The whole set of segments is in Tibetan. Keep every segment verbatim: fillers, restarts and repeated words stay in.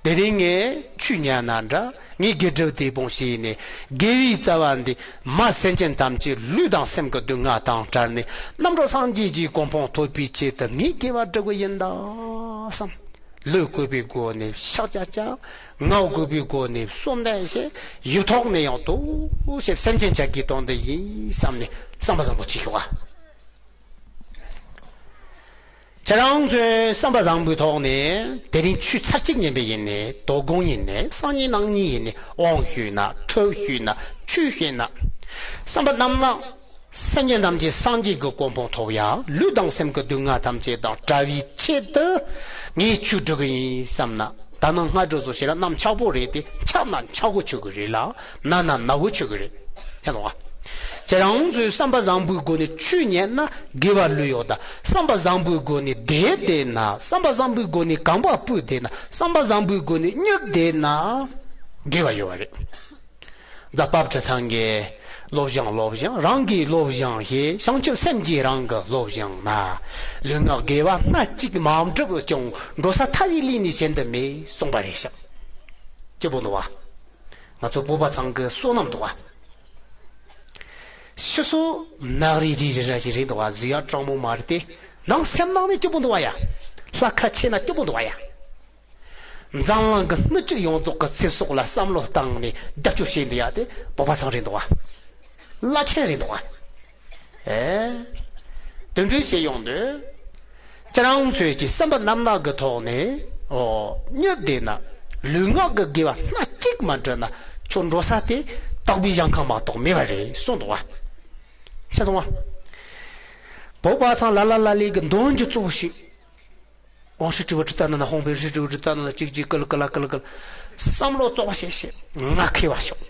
དེ་རིང་ངས་ཆོས་ཉན་ན་འདྲ། ངས་དགེ་སྒྲུབ་དེ་སྤོང་བྱས་ནས། དགེ་བའི་རྩ་བ་འདི་མ་སེམས་ཅན་ཐམས་ཅད་ལུས་དང་སེམས་ཀྱི་སྡུག་བསྔལ་དང་བྲལ་ནས། རྣམ་གྲོལ་སངས་རྒྱས་ཀྱི་གོ་འཕང་ཐོབ་པའི་ཆེད་དུ་ངས་དགེ་བ་སྒྲུབ་གི་ཡིན་ད་བསམ། ལུས་གུས་པའི་སྒོ་ནས་ཕྱག་རྒྱ་བཅག། ངག་གུས་པའི་སྒོ་ནས་གསོལ་འདེབས་བྱེད། ཡིད་ཐོག་ནས་ཡང་དུ་ཞེས་སེམས་ཅན་ཆགས་ཀྱི་དོན་འདི་ཡིན་བསམ་ནས་བསམ་པ་བཟང་པོ་བྱེད་ཤོག་ཨ། ཁྱེད་རང་ཚོས་བསམ་པ་བཟང་པོའི་ཐོག་ནས་དེ་རིང་ཆོས་ཚར་གཅིག་ཉན་པ་ཡིན་ནའི། དོ་དགོང་ཡིན་ནའི། སང་ཉིན་གནངས་ཉིན་ཡིན་ནའི། དབང་ཞུས་ན། ཁྲུས་ཞུས་ན། ཆོས་བཤད་ན། བསམ་པ་རྣམ་དག་སེམས་ཅན་ཐམས་ཅད་སངས་རྒྱས་ཀྱི་གོ་འཕང་ཐོབ་ཡ། ལུས་དང་སེམས་ཀྱི་སྡུག་བསྔལ་ཐམས་ཅད་དང་བྲལ་བའི་ཆེད་དུ་ངས་ཆོས་སྒྲུབ་ཀྱི་ཡིན་བསམ་ན། ད་ནངས་སྔ་དྲོ་ཚོ་ཞིག་ལ་གནམ་ཆག་པོ་རེད་དེ། ཆག་ན་ཆག་གོ་ཆོད་གི་རེད་ལ། ན་ན་ན་གོ་ཆོད་གི་རེད། ཆ་ལོ། ཁྱེད་རང་ཚོས་བསམ་པ་བཟང་པོའི་སྒོ་ནས་ཆོས་ཉན་ན་དགེ་བ་ལོས་ཡོད་ད། བསམ་པ་བཟང་པོའི་སྒོ་ནས་བསྡད་བསྡད་ན། བསམ་པ་བཟང་པོའི་སྒོ་ནས་གོམ་པ་སྤོས་བསྡད་ན། བསམ་པ་བཟང་པོའི་སྒོ་ནས་སྨྱོས་བསྡད་ན་དགེ་བ་ཡོད་པ་རེད། རྫ་བབས་ཁྲི་ཚང་གིས་སློབ་སྦྱོང་སློབ་སྦྱོང་རང་གིས་སློབ་སྦྱོང་ཞེས། བྱང་ཆུབ་སེམས་ཀྱིས་རང་གི་སློབ་སྦྱོང་ན། ལུས་ངག་དགེ་བ་སྣ་གཅིག་མ་བསྒྲུབས་ཀྱང་། འགྲོ་ས་ཐ་བའི་ལུས་ནི་གཞན་དུ་མེད་གསུངས་པ་རེད་ཤག་སྐྱིད་པོ་འདུག་བ། ང་ཚོ་བོད་པ་ཚང་གི་བསོད་ནམས་འདུག་བ། ཕྱི་སོ་ནག་རི་རི་རི་ར་ཞིག་རེད་འདུག་བ། གཟུགས་ཡ་གྲང་མོ་མ་རེད་དེ། ནང་སེམས་ནང་ནས་སྐྱིད་པོ་འདུག་བ་ཡ། ལྷ་ཁ་ཆེ་ན་སྐྱིད་པོ་འདུག་བ་ཡ། འཛམ་གླིང་གི་སྣོད་བཅུད་ཡོངས་རྫོགས་ཀྱི་ཚེ་སྲོག་ལ་བསམ་བློ་བཏང་ནས་རྒྱབ་སྐྱོར་བྱེད་འདི་ཡ་དེ་བོད་པ་ཚང་རེད་འདུག་བ། བླ་ཆེན་རེད་འདུག་བ། ཨེ། དེ་འདྲའི་བྱེད་ཡོང་དུས། ཁྱེད་རང་ཚོས་ཀྱི་བསམ་པ་རྣམ་དག་གི་ཐོག་ནས། ཨོ། སྨྱོས་བསྡད་ན། ལུས་ངག་གི་དགེ་བ་སྣ་གཅིག་མ་བསྒྲུབས་ན། ཁྱོད་འགྲོ་ས་དེ་དག་པའི་ཞིང་ཁམས་མ་གཏོགས་མེད་པ་རེད་གསུངས་འདུག་བ། ཤེས་སོང་བ། བོད་པ་ཚང་ལ་ལ་ལ་ལི་གི་འདོན་རྒྱུ་གཙོ་བོ་ཞིག་དབང་ཧྲི་ཀྲི་བུ་ཀྲི་ཏ་ན་ན། ཧོང་པེ་ཧྲི་ཀྲི་བུ་ཀྲི་ཏ་ན་ན། ཅིག་ཅིག་ཀི་ལི་ཀི་ལ་ཀི་ལི་ཀི་ལ། བསམ་བློ་བཙོག་བཤད་བཤད། ང་མཁས་པ་ཤོག་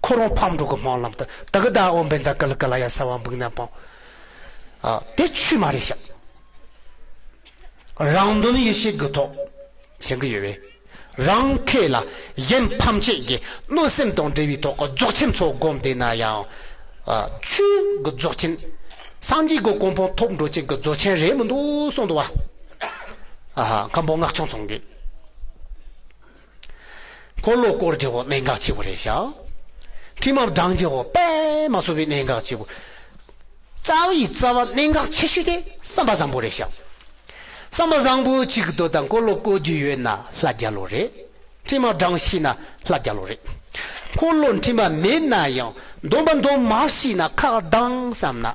ཁོ་རང་ཕམ་འགྲོ་གི་སྨོན་ལམ་དུ། ད་གི་ད་འོ་འབེན་ཛ་ཀི་ལི་ཀི་ལ་ཡ་ས་བ་འབུག་ན་པང་། ཨ། དེ་ཆོས་མ་རེད་ཤག་རང་དོན་ཡིད་བྱེད་ཀྱི་ཐོག་བྱེད་ཀྱི་ཡོད་པས། རང་མཁས་ལ་གཞན་ཕམ་བྱེད་ཀྱི་གནོད་སེམས་དང་འབྲེལ་བའི་ཐོག་གི་རྫོགས་ཆེན་ཚོ་སྒོམ་བསྡད་ན་ཡང་། ཨ། ཆོས་ཀྱི་རྫོགས་ཆེན། སངས་རྒྱས་ཀྱི་གོ་འཕང་ཐོབ་འགྲོ་ཅན་གྱི་རྫོགས་ཆེན་རེད་མི་འདུག་གསུངས་འདུག་བ། ཨ་ཧ། མཁན་པོ་སྔགས་འཆང་ཚང་གིས། འཁོར་ལོ་བསྐོར་རྒྱུ་བོ་གནད་འགག་ཆེ་བོ་རེད་ཤག་ཁྲི་མ་བགྲང་རྒྱུ་བོ་དཔེ་མ་སྲིད་པའི་གནད་འགག་ཆེ་བོ། རྩ་བའི་རྩ་བ་གནད་འགག་ཆེ་ཤོས་དེ་བསམ་པ་བཟང་པོ་རེད་ཤག་བསམ་པ་བཟང་པོ་གཅིག་གི་དོན་དང་འཁོར་ལོ་བསྐོར་རྒྱུ་ཡོད་ན་ལྷ་རྒྱལ་ལོ་རེད། ཁྲི་མ་བགྲང་ཤེས་ན་ལྷ་རྒྱལ་ལོ་རེད། འཁོར་ལོ་ཁྲི་མ་མེད་ན་ཡང་འདོན་པ་འདོན་མ་ཤེས་ན། ཁ་གདངས་བསམ་ན།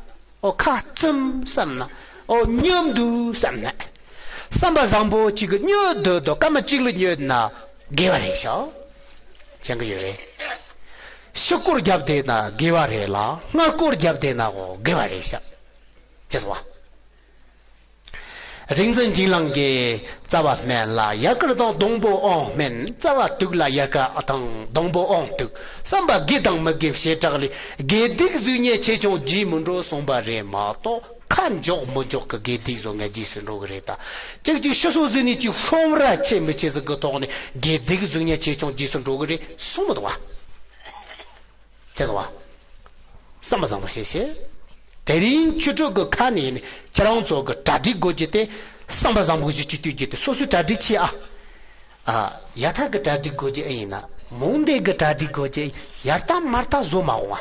ཨོ། ཁ་བཙུམ་བསམ་ན། ཨོ། སྨྱོ་འདུག་བསམ་ན། བསམ་པ་བཟང་པོ་གཅིག་གི་སྨྱོ་འདོད་དོ། སྐར་མ་གཅིག་ལ་སྨྱོ་ན་དགེ་བ་རེད་ཤག་བྱེད་ཀྱི་ཡོད་རེད། ཕྱི་སྐོར་རྒྱབ་བསྡད་ན་དགེ་བ་རེད་ལ། སྔ་སྐོར་རྒྱབ་བསྡད་ན་འོ་དགེ་བ་རེད་ཤག་ཅེས་སོ། རིག་འཛིན་འཇིགས་བླངས་ཀྱིས། རྩ་བ་སྨན་ལ་ཡལ་ག་དང་སྡོང་པོ་ཨོམ་སྨན། རྩ་བ་དུག་ལ་ཡལ་ག་དང་སྡོང་པོ་ཨོམ་དུག་བསམ་པ་དགེ་དང་མི་དགེ་བྱེ་བྲག་ལས། དགེ་སྡིག་གཟུགས་བརྙན་ཆེ་ཆུང་རྗེས་མི་འགྲོ་གསུངས་པ་རེད་མ་གཏོགས། ཁ་འཇོག་མི་འཇོག་གི་དགེ་སྡིག་བཟོ་ངན་རྗེས་སུ་འགྲོ་གི་རེད་ད། ཅིག་ཅིག་ཕྱི་སོ་ཟིན་ནས་ཅིག་ཤོམ་ར་ཆེ་མི་ཆེ་ཟིག་གི་ཐོག་ནས་དགེ་སྡིག་གཟུགས་བརྙན་ཆེ་ཆུང་རྗེས་སུ་འགྲོ་གི་རེད་གསུངས་མི་འདུག་བ། ཅེས་སོ། བསམ་པ་བཟང་པོ་བྱེད་ཤེས། དེ་རིང་ཆོས་ཕྲུག་གི་ཁ་ནས་ནི་ཁྱེད་རང་ཚོ་གི་གྲ་སྒྲིག་དགོས་རྒྱུ་དེ། བསམ་པ་བཟང་པོ་ཞིག་ཅིག་བསྟོད་རྒྱུ་དེ་སོ་སོའི་གྲ་སྒྲིག་བྱེད་ཨ། ཨ། ཡ་ཐག་གི་གྲ་སྒྲིག་དགོས་རྒྱུ་ཨེ་ཡིན་ན། མོང་སྡེ་གི་གྲ་སྒྲིག་དགོས་རྒྱུ། ཡར་ལྟ་མར་ལྟ་བཟོ་མ་འོང་བ།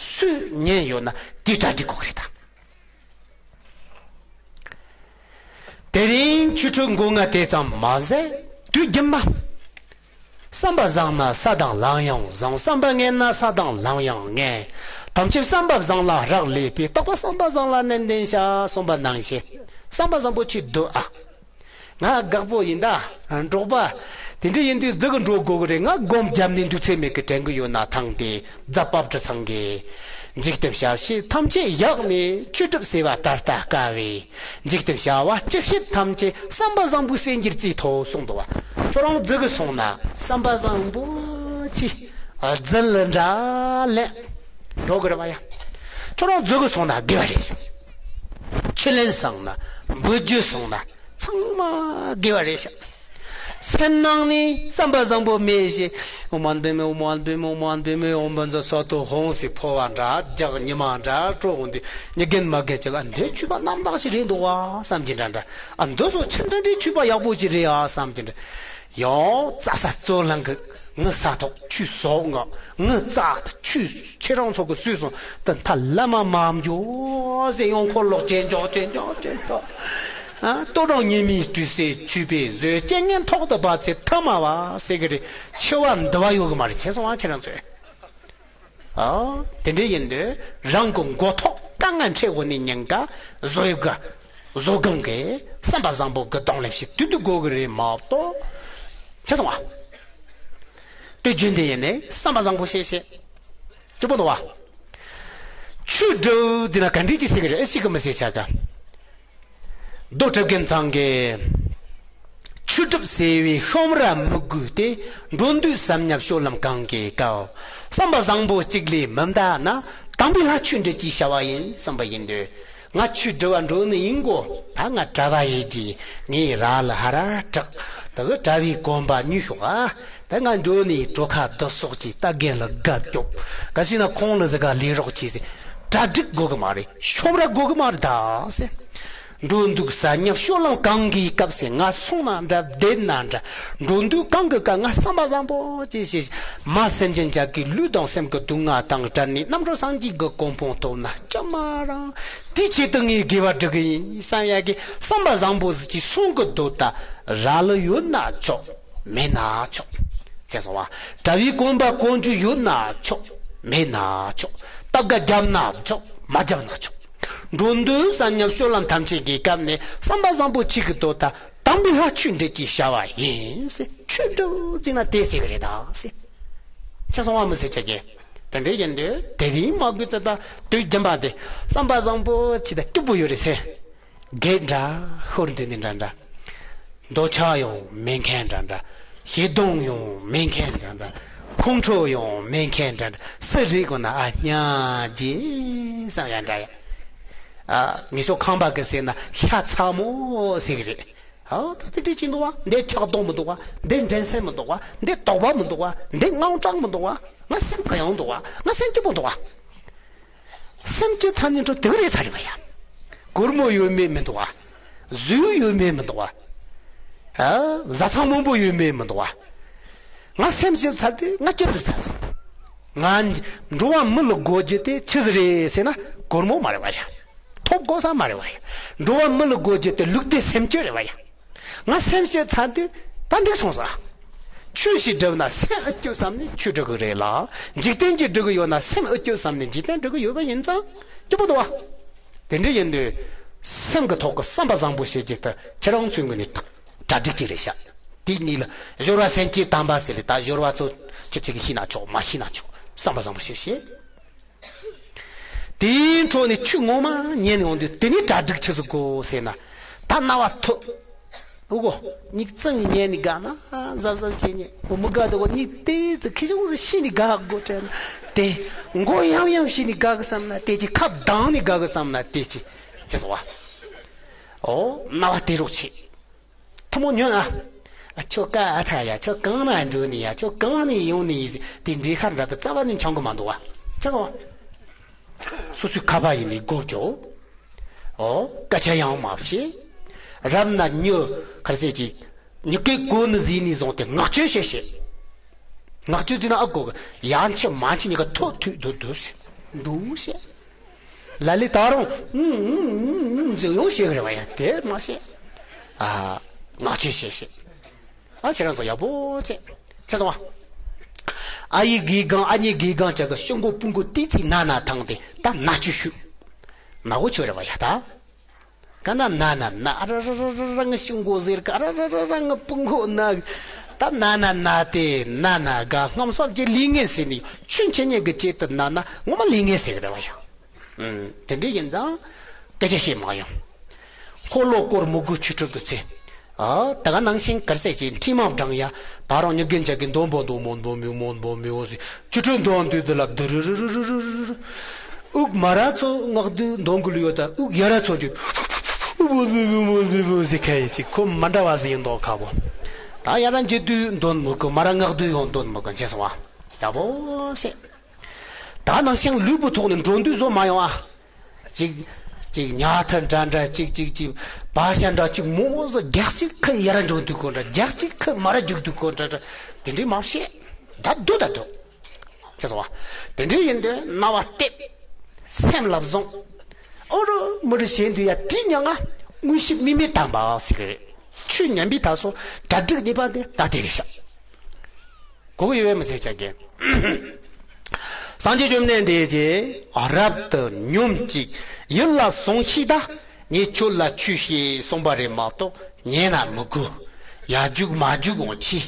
སུས་ཉན་ཡོད་ན་དེའི་གྲ་སྒྲིག་དགོས་གི་རེད་ད། དེ་རིང་ཆོས་ཕྲུག་མགོ་རྔ་དེ་ཙམ་མ་ཟད་དུས་རྒྱུན་མ། བསམ་པ་བཟང་ན་ས་དང་ལམ་ཡང་བཟང་། བསམ་པ་ངན་ན་ས་དང་ལམ་ཡང་ངན། ཐམས་ཅད་བསམ་པ་བཟང་ལ་རག་ལས་པས། རྟག་པར་བསམ་པ་བཟང་ལ་ནན་ཏན་བྱ། གསུངས་པ་ནང་བཞིན་བསམ་པ་བཟང་པོ་ཅིག་སྡོད་ཨ། ང་དགའ་པོ་ཡིན་ད། འབྲོག་པ། དེ་འདྲ་ཡིན་དུས་སྡུག་གི་འགྲོ་དགོས་ཀྱི་རེད། ང་སྒོམ་བརྒྱབ་ནས་འདུག་ཚེ་མེད་ཀི་དྲན་གི་ཡོད་ན་ཐང་སྟེ། རྫ་བབས་ཁྲི་ཚང་གིས། འཇིག་རྟེན་བྱ་བྱེད་ཐམས་ཅད་ཡག་ནས། ཆོས་སྒྲུབ་བྱེད་པ་ད་ལྟ་དཀའ་བས། འཇིག་རྟེན་བྱ་བ་སྤྱི་བྱེ་ཐམས་ཅད། བསམ་པ་བཟང་པོའི་སེམས་ཀྱིས་རྩིས་ཐོབ་གསུངས་འདུག་བ། ཁྱོད་རང་རྫི་གི་སོང་ན་བསམ་པ་བཟང་པོ་ཅིག་རྫི་ལ་འདྲ་ལན་འགྲོ་གི་རེད་བ་ཡ། ཁྱོད་རང་རྫི་གི་སོང་ན་དགེ་བ་རེད་ཤག་ཁས་ལེན་བསམ་ན། འབུལ་རྒྱུ་སོང་ན། ཚང་མ་དགེ་བ་རེད་ཤག་སེམས་ནང་ནས་བསམ་པ་བཟང་པོ་མེད་ཞེས། ཨོཾ་ཨནྡ་པདྨེ། ཨོཾ་ཨནྡ་པདྨེ། ཨོཾ་ཨནྡ་པདྨེ། ཨོཾ་བཛྲ་སཏྭ་ཧཱུྃ་ཟེར་འཕོ་བ་འདྲ་རྒྱག་ཉི་མ་འདྲ་དཀྲོག་འོང་དུས། མྱི་རྒན་མ་རྒན་ཅིག་ཨ་འདི་ཆོས་པ་རྣམ་དག་ཞིག་རེད་འདུག་བ་བསམ་གྱི་འདྲ་འདྲ། ཨ་འདི་ཚོ་ཆི་འདྲ་འདྲའི་ཆོས་པ་ཡག་པོ་ཞིག་རེད་ཨ་བསམ་གྱི་འདྲ། ཡང་རྩྭ་ས་རྩོད་ལང་གི། ངི་ས་ཐོག་ཁྱོད་ཟོག་ང་། ངི་རྩྭ་ཁྱོད་ཁྱེད་རང་ཚོ་གི་སུས་སོང་དུ་མཐའ་ལ་མ་མ་འཇོག་ཟེར། ཡང་འཁོར་ལོག་ཅན་འཇོག་ཅན་འཇོག་ཅན་འཇོག་ཨ་ལྟོ་གྲང་ཉི་མའི་དུས་སེ་ཆུ་པའི་བཟོས་སྤྱན་ངན་ཐོག་ཏུ་བབས་ཚེ་ཐ་མ་བ་ཟེར་གི་རེད། འཆི་བ་འདི་བ་ཡོད་གི་མ་རེད། ཁྱེད་སོང་བ་ཁྱེད་རང་ཚོས། ཨ། དེ་འདྲ་ཡིན་དུས་རང་གི་མགོ་ཐོག་དཀའ་ངལ་འཕྲད་འོ་ནི་ཉིན་ཀ་བཟོ་ཡི་ག་བཟོ་གང་གི་བསམ་པ་བཟང་པོ་གི་གདོང་ལེན་ཞིག་དུས་དུས་དགོས་གི་རེད་མ་གཏོགས། ཁྱེད་སོང་བ། དུས་རྒྱུན་དེ་ཡིན་ནས་བསམ་པ་བཟང་པོ་བྱེད་བྱེད། སྐྱིད་པོ་འདུག་བ། ཆོས་སྒྲུབ་འདི་ན་ག་འདྲས་ཀྱི་ཟེར་གི་རེད། ཨེ་ཤི་གི་མི་ཟེར་ཆ་ག་རྡོ་གྲུབ་རྒན་ཚང་གིས། ཆོས་སྒྲུབ་ཟེར་བའི་ཤོམ་ར་མི་དགོས་ཏེ། འགྲོ་འདུག་བསམ་ཉམས་སྤྱོད་ལམ་གང་གི་སྐབས། བསམ་པ་བཟང་པོ་གཅིག་ལས་མི་འདའ་ན། དམ་པའི་ལྷ་ཆོས་འབྲེལ་གྱི་བྱ་བ་ཡིན་བསམ་པ་ཡིན་དུས། ང་ཆོས་སྒྲུབ་པ་འགྲོ་ནི་ཡིན་གོ། ད་ང་གྲྭ་པ་ཡིན་གྱི། ངའི་ར་ལ་ཧ་ར་དྲག་ད་གི་གྲྭ་པའི་གོན་པ་ཉོས་ཤོག་ཨ། ད་ང་འགྲོ་ནི་གྲོ་ཁ་བསྡུ་གསོག་གྱི་རྟ་རྒན་ལ་དགའ་སྐྱོབ། ག་ཞིག་ན་ཁོང་ལ་ཟི་ག་ལས་རོགས་གྱིས་ཟེར། གྲ་སྒྲིག་དགོས་གི་མ་རེད། ཤོམ་ར་དགོས་གི་མ་རེད་ད་ཟེར། འགྲོ་འདུག་ཟ་ཉབ་སྤྱོད་ལམ་གང་གི་སྐབས་སུ། ང་སོང་ན་འདྲ་བསྡད་ན་འདྲ། འགྲོ་འདུག་གང་གི་སྐབས་ང་བསམ་པ་བཟང་པོ་ཅིག་བྱེད། མ་སེམས་ཅན་ཅག་གི་ལུས་དང་སེམས་ཀྱི་སྡུག་བསྔལ་དང་བྲལ་ནས་རྣམ་གྲོལ་སངས་རྒྱས་ཀྱི་གོ་འཕང་ཐོབ་ན་ཅི་མ་རུང་། དེའི་ཆེད་དུ་ངས་དགེ་བ་སྒྲུབ་གི་ཡིན་བསམ་ཡག་གི་བསམ་པ་བཟང་པོ་ཟིག་གིས་གསུང་གི་འདུག་ད་ར་ལུ་ཡོད་ན་ཆོག་མེད་ན་ཆོག་ཅེས་གསུངས་པ། གྲྭ་བའི་གོན་པ་གོན་རྒྱུ་ཡོད་ན་ཆོག་མེད་ན་ཆོག་སྟབས་ཀ་བརྒྱབ་ན་ཆོག་མ་བརྒྱབ་ན་ཆོག་འགྲོ་འདུག་ཟ་ཉབ་སྤྱོད་ལམ་ཐམས་ཅད་ཀྱི་སྐབས་ནས་བསམ་པ་བཟང་པོ་གཅིག་གི་དོ་ད་དམ་པའི་ལྷ་ཆོས་འབྲེལ་གྱི་བྱ་བ་ཡིན་ཟེར། ཆོས་སྒྲུབ་ཟེར་ན་དེ་ཟེར་གི་རེད་ད་ཟེར། ཅེས་གསུངས་པ་མི་ཟེར་ཆ་གི། དེ་འདྲའི་ཡིན་དུས་དེ་རིང་མ་དགོས་ཙི་ད་དུས་རྒྱུན་པ་དེ་བསམ་པ་བཟང་པོ་ཅིག་ད་སྐྱིད་པོ་ཡོད་རེད་ཟེར། སྒེར་འདྲ་ཤོར་འདི་ནི་འདྲ་འདྲ། འདོད་ཆགས་ཡང་མེད་མཁན་འདྲ་འདྲ། ཞེ་སྡང་ཡང་མེད་མཁན་འདྲ་འདྲ། ཁོང་ཁྲོ་ཡང་མེད་མཁན་འདྲ་འདྲ། སུ་རེད་གོ་ན་ཨ་སྙམ་བྱས་བསམ་ཡ་འདྲ་ཡ། ཨ་ངེད་ཚོ་ཁམས་པ་གི་ཟེར་ན་ཤ་ཚ་མོ་ཟེར་གི་རེད། ཨ་ད་དེ་འདྲ་ཅིག་འདུག་བ། འདི་ཆགས་སྡང་མི་འདུག་བ། འདི་འགྲན་སེམས་མི་འདུག་བ། འདི་དོགས་པ་མི་འདུག་བ། འདི་དངངས་སྐྲག་མི་འདུག་བ། ང་སེམས་གུ་ཡངས་འདུག་བ། ང་སེམས་སྐྱིད་པོ་འདུག་བ། སེམས་སྐྱིད་ཚ་ནི་འགྲོ་དེ་རེད་ཚ་རེད་བ་ཡ། སྒོར་མོ་ཡོད་མེད་མི་འདུག་བ། གཟུགས་ཡོད་མེད་མི་འདུག་བ། ཨ། བཟའ་ཚང་མང་པོ་ཡོད་མེད་མི་འདུག་བ། ང་སེམས་སྐྱིད་ཚ་དུས་ང་སྐྱིད་རུ་ཚ་སོང་། ང་འགྲོ་བ་མི་ལ་དགོས་རྒྱུ་དེ་ཆི་ཟིག་རེད་ཟེར་ན་སྒོར་མོ་མ་རེད་བ་ཡ། ཐོབ་དགོས་ས་མ་རེད་བ་ཡ། འགྲོ་བ་མི་ལ་དགོས་རྒྱུ་དེ་ལུགས་བདེ་སེམས་སྐྱིད་རེད་བ་ཡ། ང་སེམས་ཤེས་ཚར་དུས་ད་འདི་སོང་ས། ཆོས་ཤིག་སྒྲུབ་ན་སེམས་ཨེ་སྐྱིད་བསམ་ནས་ཆོས་སྒྲུབ་གི་རེད་ལ། འཇིག་རྟེན་གྱི་སྒྲུབ་གི་ཡོད་ན་སེམས་ཨེ་སྐྱིད་བསམ་ནས་འཇིག་རྟེན་སྒྲུབ་གི་ཡོད་པ་ཡིན་ཙང་སྐྱིད་པོ་འདུག་བ། དེ་འདྲ་ཡིན་དུས་སེམས་ཀྱི་ཐོག་གི་བསམ་པ་བཟང་པོ་བྱེད་ཀྱི་ད་ཁྱེད་རང་ཚོའི་ངོས་ནས་གྲ་སྒྲིག་ཅིག་རེད་ཤག་དེ་གཉིས་ལ་སྦྱོར་བ་སེམས་བསྐྱེད་དམ་པ་ཟེར་ལ། ད་སྦྱོར་བ་ཚོ་ཁྱེད་ཚོས་ཤེས་ན་ཆོག་མ་ཤེས་ན་ཆོག་བསམ་པ་བཟང་པོ་བྱེད་བྱེད། དེའི་འཕྲོ་ནས་ཆོས་ངོ་མ་ཉན་ཡོང་དུས་དེ་ནས་གྲ་སྒྲིག་ཆི་ཟིག་དགོས་ཟེར་ན། ད་རྣ་བ་ཐོས། ཨོ་གོ། མྱིག་གཙང་ཉན་ནི་དགའ་ན་གཟབ་གཟབ་བྱེད་ཉན། ཨོ་མི་དགའ་དུ་གོ་མྱིག་དེ་ཙི་ཁི་ཤོང་ཟི་ཤི་ནི་དགའ་གོ་དྲན་དེ། མགོ་ཡམ་ཡམ་ཤི་ནི་དགའ་གི་བསམ་ན་དེ་ཅི། ཁ་གདངས་ནི་དགའ་གི་བསམ་ན་དེ་ཅི། ཅི་སོ་བ། ཨོ་རྣ་བ་དེ་རོགས་ཆེ། ཐུ་མོ་ཉོན་ཨ། ཨ་ཁྱོད་ཀ་ཨ་ཐ་ཡ། ཁྱོད་གང་ན་འགྲོ་ནི་ཡ། ཁྱོད་གང་ནས་ཡོང་ནི་ཡིན་ཟེར་དེ་འདྲའི་ཁར་འདྲ་དུ་རྩ་བ་ནས་འཆང་གི་མ་འདུག་བ། ཆ་གོ། སོ་སོའི་ཁ་པ་ཡིན་ནི་སྒོ་ཅོ། ཨོ་སྐད་ཆ་ཡང་མ་བཤད། རབ་ན་ཉོ་ཁར་ཟེར་ཅིག་ཉི་སྐད་གོ་ནི་ཟིན་ནི་བཟུང་སྟེ་ངག་བཅོས་བྱེད་བྱེད། ངག་བཅོས་དུས་ན་ཨ་གོ་གི་ཡང་ཆེ་མ་ཆེ་ཉི་ག་ཐོ་ཐུག་འདུག་འདུག་ཟེར་འདུག་ཟེར། ལ་ལི་ད་རུང་ཨུང་ཨུང་ཨུང་ཨུང་ཟེར་ཡོང་བཤད་གི་རེད་བ་ཡ། དེ་མ་བཤད། ཨ་ངག་བཅོས་བྱེད་བྱེད། ཨ་ཁྱེད་རང་ཚོ་ཡག་པོ་བྱེད། ཁྱེད་ཚོ་བ། ཨ་ཡི་དགེ་སྒང་ཨ་མྱེས་དགེ་སྒང་ཅག་གི་ཤོག་མགོ་སྤུ་མགོ་ཏི་ཙི་ན་ན་ཐང་དེ་ད་ན་བཅུ་ཤུ། ན་འོ་ཆོས་རེད་བ་ཡ་ད། ག་ན་ན་ན་ན་ཨ་ར་ར་ར་ར་ང་ཤུ་མགོ་ཟེར་ག་ར་ར་ར་ར་ང་སྤུ་མགོ་ན། ད་ན་ན་ན་དེ་ན་ན་ག་ལྷམ་སོབ་ཀྱི་ལི་ངན་ཟེར་ནི་ཆུན་ཆེ་ཉེ་གི་ཆེད་དུ་ན་ན་ངོ་མ་ལི་ངན་ཟེར་གི་རེད་བ་ཡ། ཨུམ། དེ་འདྲ་ཡིན་ཙང་སྐད་ཆ་བཤད་མ་ཡོང་། འཁོར་ལོ་བསྐོར་མི་དགོས་ཆོས་སྒྲུབ་ཀྱི་ཚེ། ཨ་ད་ག་ནང་བཞིན་གར་ཟས་ཀྱི་ཁྲིམས་མ་བགྲང་ཡ། ད་རང་ཉི་རྒན་ཅག་གི་འདོན་པོ་འདོན་མོ་འདོན་མིའུ་མོ་འདོན་མིའུ་ཟེར། ཆོས་སྒྲུབ་འདོན་དུས་དེ་ལ་དུ་རུ་རུ་རུ་རུ་རུ་རུ། དབུགས་མ་ར་ཚོ་ངག་དུས་འདོན་དགོས་ལུས་ཡོད། ད་དབུགས་ཡ་ར་ཚོ་གྱི་འདོན་མོ་འདོན་མོ་ཟེར་ཁ་ཡི་ཅིག་ཁོ་མ་འདྲ་བ་ཟེར་ཡིན་མདོག་ཁ་བོ། ད་ཡ་ར་འཇེ་དུས་འདོན་མི་དགོས། མ་ར་ངག་དུས་ཡང་འདོན་མི་དགོས་བྱས་སོང་བ། ཡག་པོ་བཤད། ད་ནང་བཞིན་ལུས་པོའི་ཐོག་ནས་འགྲོ་འདུག་བཟོ་མ་ཡོང་ཨ། ཅིག་ཅིག་ཉལ་ཐ་འདྲ་འདྲ་ཅིག་ཅིག་ཅིག་བག་ཤ་འདྲ་ཅིག་མོག་མོག་ཟོ་རྒྱག་ཅིག་ཁ་ཡར་འགྲོ་འདུག་གོ་འདྲ། རྒྱག་ཅིག་ཁ་མར་རྒྱུག་འདུག་གོ་འདྲ་འདྲ། དེ་འདྲའི་མ་བཤད། ད་སྡུག་ད་སྡུག་ཅེས་སོ། དེ་འདྲའི་ཡིན་དུས་རྣ་བ་གཏད། སེམས་ལ་བཟུང་། ཨོ་རུ་མི་རུ་ཞེས་འདུག་ཡ། དེའི་མྱིང་ང་དངོས་གཞི་དམིགས་མེད་དམ་པ་ཟེར་གི་རེད། ཆོས་ཉན་པའི་དག་སོ་གྲ་སྒྲིག་གཉིས་པ་དེ་ད་དེ་རེད་ཤག་གོ་གི་ཡོད་པས་མི་ཟེར་ཆ་གི། སངས་རྒྱས་བཅོམ་ལྡན་འདས་ཀྱིས་རབ་ཏུ་སྙོམས་ཅིག་ཡིད་ལ་ཟུངས་ཤིག་ད། ངས་ཁྱོད་ལ་ཆོས་བཤད་གསུངས་པ་རེད་མ་གཏོགས་ཉན་ན་མི་དགོས། ཡར་རྒྱུག་མར་རྒྱུག་འོང་ཆི།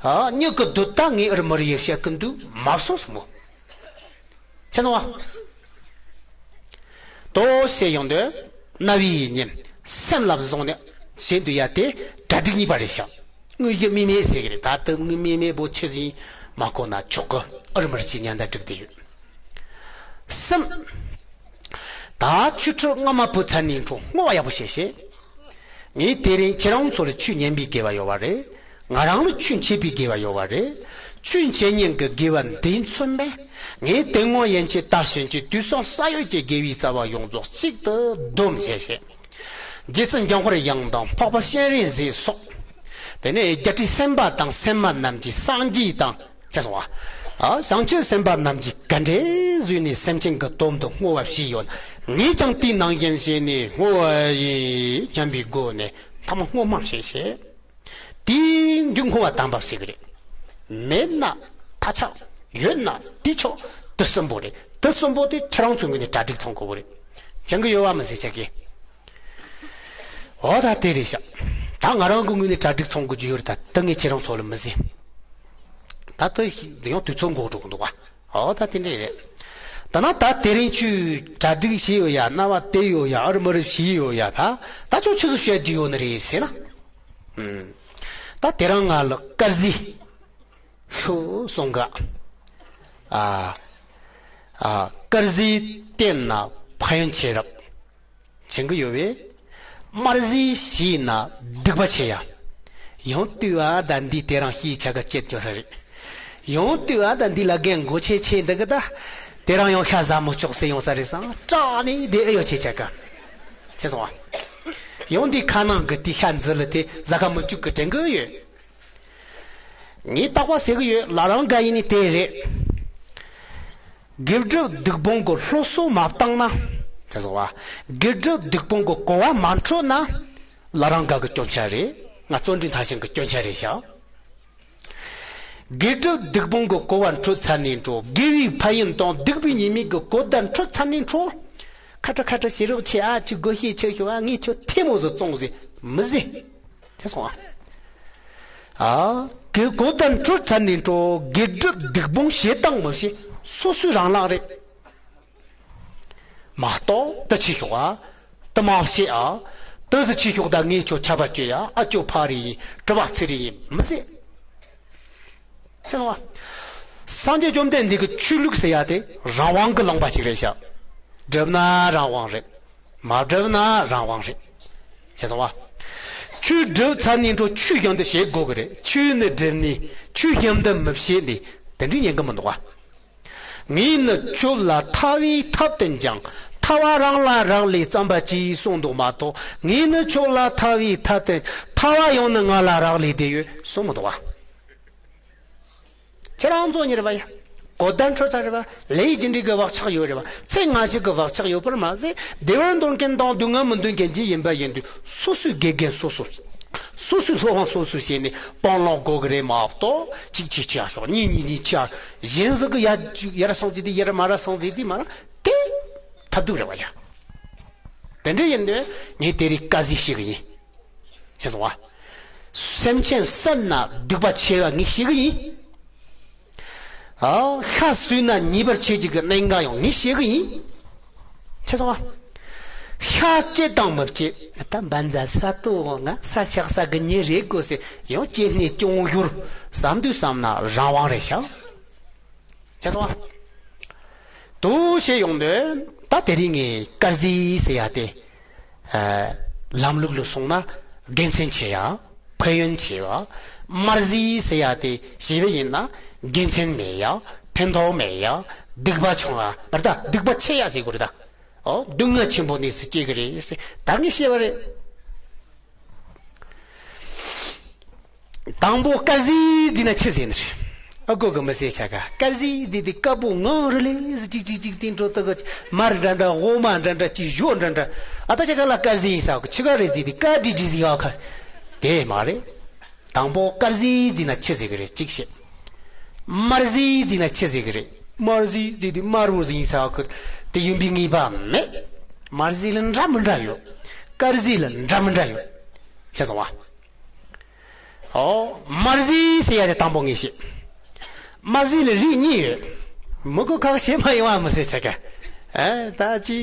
ཨ་མྱི་གི་སྡུག་ད་ངས་ཨུར་མུར་ཡེ་བཤད་གི་འདུག་མ་སོང་སོང་མོ། ཁྱེད་ཚོ་བ། དོ་ཞེས་ཡོང་དུས་རྣ་བའི་ཉིན་སེམས་ལ་བཟུང་ནས་ཞེས་འདུག་ཡ། དེ་གྲ་སྒྲིག་གཉིས་པ་རེད་ཤག་དངོས་གཞི་དམིགས་མེད་ཟེར་གི་རེད། ད་ལྟ་དངོས་མེད་མེད་པོ་ཆི་ཟིན་མ་གོ་ན་ཆོག་གི། ཨུར་མུར་ཞིག་ཉན་ད་འགྲིག་བསྡད་ཡོད། གསུམ། ད་ཆོས་ཁྲིད་སྔ་མ་བུ་ཚ་ནས་འཕྲོ་བསྔོ་བ་ཡག་པོ་བྱས་ཤེས། ངས་དེ་རིང་ཁྱེད་རང་ཚོ་ལ་ཆོས་ཉན་པའི་དགེ་བ་ཡོད་པ་རེད། ང་རང་ལ་ཆོས་འཆད་པའི་དགེ་བ་ཡོད་པ་རེད། ཆོས་འཆད་ཉན་གྱི་དགེ་བ་འདི་མཚོན་པས། ངས་དེ་སྔོན་ཡན་ཆད་ད་ཕྱིན་ཆད་དུས་གསུམ་ས་ཡོད་ཀྱི་དགེ་བའི་རྩ་བ་ཡོངས་རྫོགས་གཅིག་ཏུ་བསྡོམས་བྱས་ཤེས། རྗེ་བཙུན་འཇམ་དཔལ་དབྱངས་དང་འཕགས་པ་སྤྱན་རས་གཟིགས་སོགས། དེ་ནས་རྒྱལ་སྲས་སེམས་དཔའ་དང་སེམས་མ་རྣམས་ཀྱི་སངས་རྒྱས་དང་། ཅེས་སོ། ཨ་བྱང་ཆུབ་སེམས་དཔའ་རྣམས་ཀྱིས་ག་འདྲའི་བཟོས་ནས་སེམས་ཅན་གྱི་དོན་དུ་བསྔོ་བ་བྱས་ཡོད། ངས་ཀྱང་དེའི་ནང་བཞིན་བྱས་ནས་བསྔོ་བ་ཡིན་སྙམ་པའི་སྒོ་ནས་ཐ་མ་བསྔོ་སྨོན་བྱས་ཤེས། དེའི་མཇུག་བསྔོ་བ་དམ་པ་ཞིག་རེད། མེད་ན་ཐ་ཆད། ཡོད་ན་དེ་ཆོག་དེ་གསུམ་པོ་རེད། དེ་གསུམ་པོ་དེ་ཁྱེད་རང་ཚོའི་ངོས་ནས་གྲ་སྒྲིག་ཚང་དགོས་པོ་རེད། བྱེད་ཀྱི་ཡོད་བ་མི་ཟེར་ཆ་གི། འོ་ད་དེ་རེད་ཤག་ད་ང་རང་གི་ངོས་ནས་གྲ་སྒྲིག་ཚང་དགོས་ཀྱི་ཡོད་རེད། ད་ད་ངས་ཁྱེད་རང་ཚོ་ལ་མི་ཟེར། ད་ད་ཡང་དུས་ཚོད་འགོར་འགྲོ་གི་འདུག་བ། འོ་ད་དེ་འདྲས་རེད། ད་ན་ད་དེ་རིང་ཁྱོས་གྲ་སྒྲིག་བྱས་ཡོད་ཡ། རྣ་བ་གཏད་ཡོད་ཡ། ཨར་མར་བྱས་ཡོད་ཡ། ད་ད་ཁྱོད་ཆི་ཟིག་བཤད་རྒྱུ་ཡོད་ནི་རེད་ཟེར་ན། ཨུམ། ད་དེ་རིང་ང་ལ་དཀར་ཟས་ཤོག་གསུང་ག། ཨ་ཨ་དཀར་ཟས་བསྟེན་ན་ཕན་ཡོན་ཆེ་རབས། བྱེད་ཀྱི་ཡོད་པས། དམར་ཟས་བྱས་ན་སྡིག་པ་ཆེ་ཡ། ཡང་ལྟོས་ཨ་ད་འདི་དེ་རིང་ཤི་ཆ་ག་སྐྱེད་ཅོ་ས་རེད། ཡང་ལྟོས་ཨ་ད་འདི་ལ་རྒན་མགོ་ཆེ་ཆེ་འདི་གི་ད། དེ་རིང་ཡང་ཤ་ཟ་མི་ཆོག་ཟེར་ཡོང་ས་རེད་བསམ་སྐྲག་ནས་བསྡད་ཨེ་ཡོད་ཆེ་ཆ་ག། ཆེ་སོང་ཨ། ཡང་འདི་ཁ་ནང་གི་དེ་ཤ་འཛི་ལ་དེ་ཟ་ག་མི་བཅུག་གི་དྲན་གི་ཡོད། ངས་རྟག་པར་ཟེར་གི་ཡོད། ལ་རང་ག་ཡིན་ནི་དེ་རེད། དགེ་སྒྲུབ་སྡིག་སྤོང་གི་སློབ་གསོ་མ་བཏང་ན། ཅེས་སོ་བ། དགེ་སྒྲུབ་སྡིག་སྤོང་གི་གོ་བ་མ་འཕྲོད་ན། ལ་རང་ག་གི་སྐྱོན་ཆ་རེད། ང་བརྩོན་འགྲུས་མཐར་ཕྱིན་གི་སྐྱོན་ཆ་རེད་ཤག་དགེ་སྒྲུབ་སྡིག་སྤོང་གི་གོ་བ་འཕྲོད་ཚར་ནས་འགྲོ། དགེ་བའི་ཕན་ཡོན་དང་སྡིག་པའི་ཉེས་དམིགས་ཀྱི་གོ་བརྡ་འཕྲོད་ཚར་ནས་འགྲོ། ཁ་ཁྲ་ཁ་ཁྲ་ཞེ་རོགས་ཆེ་ཨ། ཅི་དགོས་ཤེས་ཆེ་ཤོག་ཨ། ངས་ཁྱོད་ཐལ་མོ་ཟིག་བཙོང་ཟིག་མི་ཟེར། ཐལ་སོང་ཨ། ཨ། གི་གོ་བརྡ་འཕྲོད་ཚར་ནས་འགྲོ། དགེ་སྒྲུབ་སྡིག་སྤོང་བྱེད་སྟངས་མི་ཤེས། སོ་སོའི་རང་ལག་རེད། མ་གཏོགས་དེ་ཆེ་ཤོག་ཨ། དེ་མ་བཤད་ཨ། དེ་ཟིག་ཆེ་ཤོག་ད་ངས་ཁྱོད་ཆར་པ་གཅོད་ཡ། ཨ་ཅོ་ཕ་རི་ཡིན། གྲི་བ་ཚེ་རི་ཡིན་མི་ཟེར། ཆེ་སོང་བ། སངས་རྒྱས་བཅོམ་ལྡན་འདས་ཀྱི་ཆོས་ལུགས་ཟེར་ཡ་དེ་རང་དབང་གི་ལུང་པ་ཞིག་རེད་ཤག་སྒྲུབ་ན་རང་དབང་རེད། མ་སྒྲུབ་ན་རང་དབང་རེད། ཆེ་སོང་བ། ཆོས་སྒྲུབ་ཚར་ནས་འགྲོ། ཆོས་བཞིན་དུ་བྱེད་དགོས་ཀྱི་རེད། ཆོས་ནི་སྒྲུབ་ནས་ཆོས་བཞིན་དུ་མི་བྱེད་ནས་དེ་འདྲའི་ཉན་གི་མི་འདུག་བ། ངས་ནི་ཁྱོད་ལ་ཐར་བའི་ཐབས་བསྟན་ཀྱང་། ཐར་བ་རང་ལ་རག་ལས་བརྩམས་པ་ཅིག་གསུངས་འདུག་མ་གཏོགས། ངས་ནི་ཁྱོད་ལ་ཐར་བའི་ཐབས་བསྟན། ཐར་བ་ཡང་ནི་ང་ལ་རག་ལས་བསྡད་ཡོད་གསུངས་མི་འདུག་བ། ཁྱེད་རང་ཚོ་གཉིས་རེད་པ་ཡ། གོ་བརྡ་འཕྲོད་ཚར་རེད་པ། ལས་རྒྱུ་འབྲས་ཀྱི་བག་ཆགས་ཡོད་རེད་པ། ཚེ་སྔ་ཕྱི་གི་བག་ཆགས་ཡོད་པར་མ་ཟད། བདེ་བར་འདོད་མཁན་དང་སྡུག་བསྔལ་མི་འདོད་མཁན་གྱི་ཡིན་པ་ཡིན་དུས། སོ་སོའི་དགེ་རྒན་སོ་སོ། སོ་སོའི་སློབ་དཔོན་སོ་སོས་བྱས་ནས་སྤང་བླང་དགོས་ཀྱི་རེད་མ་གཏོགས། གཅིག་གཅིག་ཆེ་ཤོག་གཉིས་གཉིས་གཉིས་ཆེ་ཤོག་གཞན་ཟིག་གི་ཡ་ཡར་སོང་ཟིག་དེ་ཡར་མར་སོང་ཟིག་དེ་མ་ར་དེ་ཐབས་སྡུག་རེད་པ་ཡ། དེ་འདྲ་ཡིན་དུས་ངས་དེ་རིང་དཀའ་ཟིག་ཤེས་གི་ཡིན། ཤེས་སོང་བ། སེམས་ཅན་བསད་ན་སྡིག་པ་ཆེ་བ་ངས་ཤེས་གི་ཡིན། ཨ། ཤ་ཟོས་ན་ཉེས་པར་བྱེད་ཅིག་གི་གནད་འགག་ཡང་ངས་ཤེས་གི་ཡིན། ཤེས་སོང་བ། ཤ་བཅད་དང་མི་བཅད་ད་འབའ་འཛའ་ས་ཏོ་ང་ས་ཆགས་ས་གི་ཉེ་རེད་དགོས་ཟེར་ཡང་བཅད་ནས་སྐྱོང་ཡུར་བསམ་དུས་བསམ་ན་རང་དབང་རེད་ཤག་ཆ་ཚང་བ། དུ་ཞེས་ཡོང་དུས་ད་དེ་རིང་ངས་དཀར་ཟས་ཟེར་ཡ་དེ། ཨ། ལམ་ལུགས་ལ་སོང་ན་དགེ་མཚན་ཆེ་ཡ། ཕན་ཡོན་ཆེ་བ། དམར་ཟས་ཟེར་ཡ་དེ་ཞེས་པ་ཡིན་ན་དགེ་མཚན་མེད་ཡ། ཕན་ཐོགས་མེད་ཡ། སྡིག་པ་ཆུང་ཡ་རེད་ད། སྡིག་པ་ཆེ་ཡ་ཟེར་དགོས་རེད་ད། ཨོ། སྡུག་བསྔལ་ཆེན་པོ་གནས་སུ་སྐྱེ་གི་རེད་ཟེར། ད་ངས་བཤད་པ་རེད། དང་པོ་དཀར་ཟས་བརྫིས་ན་ཆི་ཟེར་ནི་རེད། ཨ་གོ་གི་མི་ཟེར་ཆ་ག་དཀར་ཟས་བརྫིས་ཏེ་དཀར་པོ་ངང་རུ་ལས་ཟེར། ཅིག་ཅིག་ཅིག་སྟེང་དྲོ་ཏོག་གི་མར་འདྲ་འདྲ་འོ་མ་འདྲ་འདྲ་ཅིག་ཞོ་འདྲ་འདྲ། ཨ་ད་ཆ་ག་ལ་དཀར་ཟས་ཡིན་ས་གི་ཆི་ག་རེ་བརྫིས་ཏེ་དཀར་དྲི་དྲི་ཟིག་ཡོད་ཁ། དེ་མ་རེད། དང་པོ་དཀར་ཟས་བརྫིས་ན་ཆི་ཟེར་གི་རེད། གཅིག་བཤད། དམར་ཟས་བརྫིས་ན་ཆི་ཟེར་གི་རེད། དམར་ཟས་བརྫིས་ཏེ་དམར་པོ་ཟིག་ཡིན་ས་གི་དེ་ཡིན་པའི་ངེས་པ་མེད། དམར་ཟས་ལ་འདྲ་མི་འདྲ་ཡོད། དཀར་ཟས་ལ་འདྲ་མི་འདྲ་ཡོད། ཆ་ཚང་བ། ཨོ། དམར་ཟས་ཟེར་ཡ་དེ་དང་པོ་ངས་བཤད། དམར་ཟས་ལ་རིགས་གཉིས་ཡོད། མི་གོ་ཁག་བཤད་མ་ཡོང་བ་མི་ཟེར་ཆ་ག་ཨ་ད་ཅི་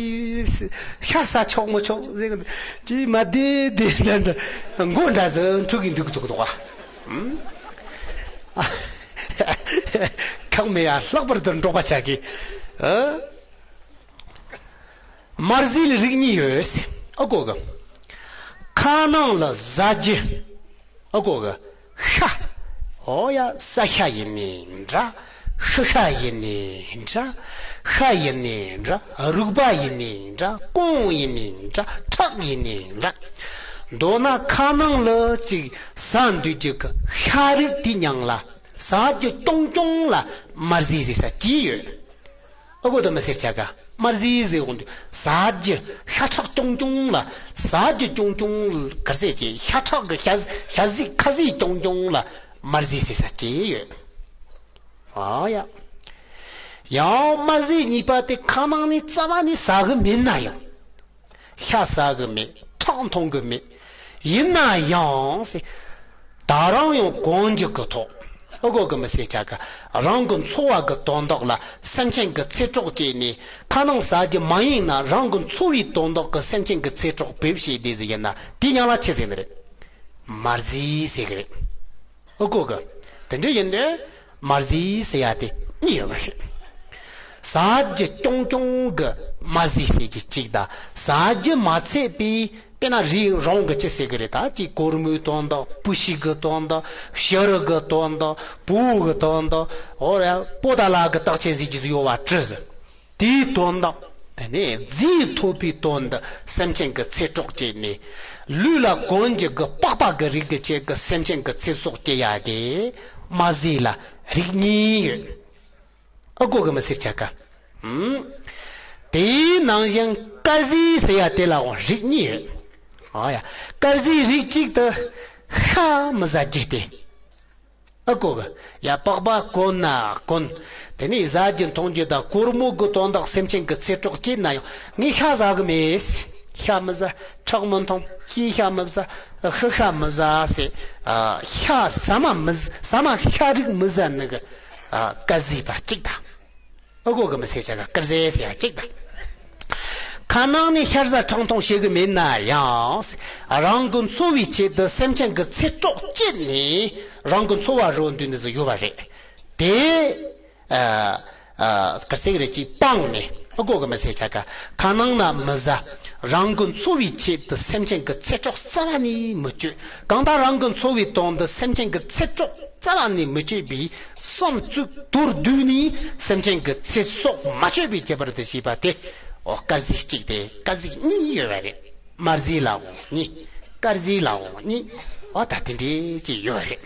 ཤ་ཟ་ཆོག་མི་ཆོག་ཟེར་གི་ཅི་མ་བདེ་བདེ་འདྲ་འདྲ་མགོ་འདྲ་ཟིག་འཁྲུག་གི་འདུག་འདུག་འདུག་བ། ཁག་མེད་ཡ། ལྷག་པར་དུ་འབྲོག་པ་ཆ་གི་ཨ། དམར་ཟས་ལ་རིགས་གཉིས་ཡོད། ཨ་གོ་གི་ཁ་ནང་ལ་ཟ་རྒྱུ། ཨ་གོ་གི་ཤ། ཨོ་ཡ། ས་ཤ་ཡིན་ནའི་འདྲ། ཤི་ཤ་ཡིན་ནའི་འདྲ། ཤ་ཡིན་ནའི་འདྲ། རུག་པ་ཡིན་ནའི་འདྲ། ཀོང་ཡིན་ནའི་འདྲ། ཁྲག་ཡིན་ནའི་འདྲ། མདོར་ན་ཁ་ནང་ལ་ཅིག་ཟ་འདོད་རྒྱུ་གི་ཤ་རིགས་དེ་མྱང་ལ་ཟ་རྒྱུ་རྐྱང་རྐྱང་ལ་དམར་ཟས་ཟེར་ས་ཅི་ཡོད། ཨ་གོ་ད་མི་ཟེར་ཆ་ག་དམར་ཟས་ཟེར་འོང་དུས་ཟ་རྒྱུ་ཤ་ཁྲག་རྐྱང་རྐྱང་ལ། ཟ་རྒྱུ་རྐྱང་རྐྱང་གར་ཟས་ཀྱི་ཤ་ཁྲག་གི་ཤ་ཤ་ཟས་ཁ་ཟས་རྐྱང་རྐྱང་ལ་དམར་ཟས་ཟེར་ས་ཅི་ཡོད། ཨ་ཡ། ཡང་དམར་ཟས་གཉིས་པ་དེ་ཁ་ནང་ནས་རྩ་བ་ནས་ཟ་གི་མེད་ན་ཡང་། ཤ་ཟ་གི་མེད། ཁྲག་འཐུང་གི་མེད། ཡིན་ན་ཡང་ཟེར། ད་རུང་ཡང་གོན་རྒྱུ་གི་ཐོག་ཨ་གོ་གི་མི་ཟེར་ཆ་ག་རང་གི་འཚོ་བ་གི་དོན་དག་ལ་སེམས་ཅན་གི་ཚེ་སྲོག་བཅད་ནས། ཁ་ནང་ཟ་རྒྱུ་མ་ཡིན་ན་རང་གི་འཚོ་བའི་དོན་དག་གི་སེམས་ཅན་གི་ཚེ་སྲོག་བེད་སྤྱད་དེ་ཟིག་ཡིན་ན་དེའི་མྱིང་ལ་ཆི་ཟེར་ནི་རེད། དམར་ཟས་ཟེར་གི་རེད། ཨ་གོ་གི་དེ་འདྲ་ཡིན་དུས་དམར་ཟས་ཟེར་ཡ་དེ་གཉིས་ཡོད་པ་རེད། ཟ་རྒྱུ་རྐྱང་རྐྱང་གི་དམར་ཟས་ཟེར་གྱི་གཅིག་དང་། ཟ་རྒྱུ་མ་ཚད་པའི་དཔེར་ན་རིགས་རང་གི་ཅི་ཟེར་གི་རེད། ད་ཅིག་གོར་མོའི་དོན་དག་སྤུ་ཤིང་གི་དོན་དག་ཕྱི་རུ་གི་དོན་དག་བོའུ་གི་དོན་དག་འོ་ར་པོ་ཏ་ལ་གི་བརྟག་དཔྱད་ཟེར་གྱི་ཡོད་པ་བྲིས་ཟིན། དེའི་དོན་དག་དེ་ནས་རྫས་ཐོབ་པའི་དོན་དུ་སེམས་ཅན་གྱི་ཚེ་སྲོག་བཅད་ནས། ལུས་ལ་གོན་རྒྱུ་གི་པགས་པ་གི་རིགས་ཀྱི་ཆེད་ཀྱི་སེམས་ཅན་གྱི་ཚེ་སྲོག་བཅད་ཡ་གི་དམར་ཟས་ལ་རིགས་གཉིས་ཡོད། ཨ་གོ་གི་མི་ཟེར་ཆ་ག་ཨུམ། དེའི་ནང་བཞིན་དཀར་ཟས་ཟེར་ཡ་དེ་ལའང་རིགས་གཉིས་ཡོད། ཨ་ཡ། དཀར་ཟས་རིགས་གཅིག་ཏུ་ཤ་མི་ཟ་རྒྱུ་སྟེ། ཨ་གོ་གི་ཡ། པགས་པ་གོན་ན་གོན། དེ་ནས་ཟ་རྒྱུ་འཐུང་རྒྱུ་དང་གོར་མོ་གི་དོན་དག་སེམས་ཅན་གྱི་ཚེ་སྲོག་བཅད་ན་ཡང་ངས་ཤ་ཟ་གི་མེད། ཤ་མི་ཟ། ཁྲག་མི་འཐུང་། སྐྱེ་ཤ་མི་ཟ། ཤི་ཤ་མི་ཟ་ཟེར། ཨ། ཤ་ཟ་མ་མི་ཟ། ཟ་མ་ཤ་རིགས་མི་ཟ་ནི་གི། ཨ། དཀར་ཟས་པ་གཅིག་དང་། ཨ་གོ་གི་མི་ཟེར་ཆ་ག་དཀར་ཟས་ཟེར་ཡ་གཅིག་དང་། ཁ་ནང་ནས་ཤ་ཟ་ཁྲག་འཐུང་བྱེད་གི་མེད་ན་ཡང་། རང་གི་འཚོ་བའི་ཆེད་དུ་སེམས་ཅན་གྱི་ཚེ་སྲོག་བཅད་ནས་རང་གི་འཚོ་བ་རོལ་འདོད་ནི་ཟིག་ཡོད་པ་རེད། དེ། ཨ། ཨ། དཀར་ཟས་རེད་ཅེས་སྤངས་ནས། ཨ་གོ་གི་མི་ཟེར་ཆ་ག་ཁ་ནང་ན་མི་ཟ། རང་གི་འཚོ་བའི་ཆེད་དུ་སེམས་ཅན་གྱི་ཚེ་སྲོག་རྩ་བ་ནས་མི་གཅོད། གང་ལྟར་རང་གི་འཚོ་བའི་དོན་དུ་སེམས་ཅན་གྱི་ཚེ་སྲོག་རྩ་བ་ནས་མི་གཅོད་པའི་བསམ་ཚུལ་མདོར་བསྡུས་ནས་སེམས་ཅན་གྱི་ཚེ་སྲོག་མ་གཅོད་པའི་ཁྱད་པར་དུ་བྱས་པ་དེ། ཨོ། དཀར་ཟས་གཅིག་དེ་དཀར་ཟས་གཉིས་ཡོད་པ་རེད། དམར་ཟས་ལའང་གཉིས། དཀར་ཟས་ལའང་གཉིས། ཨོ། ད་དེ་འདྲས་ཅིག་ཡོད་པ་རེད།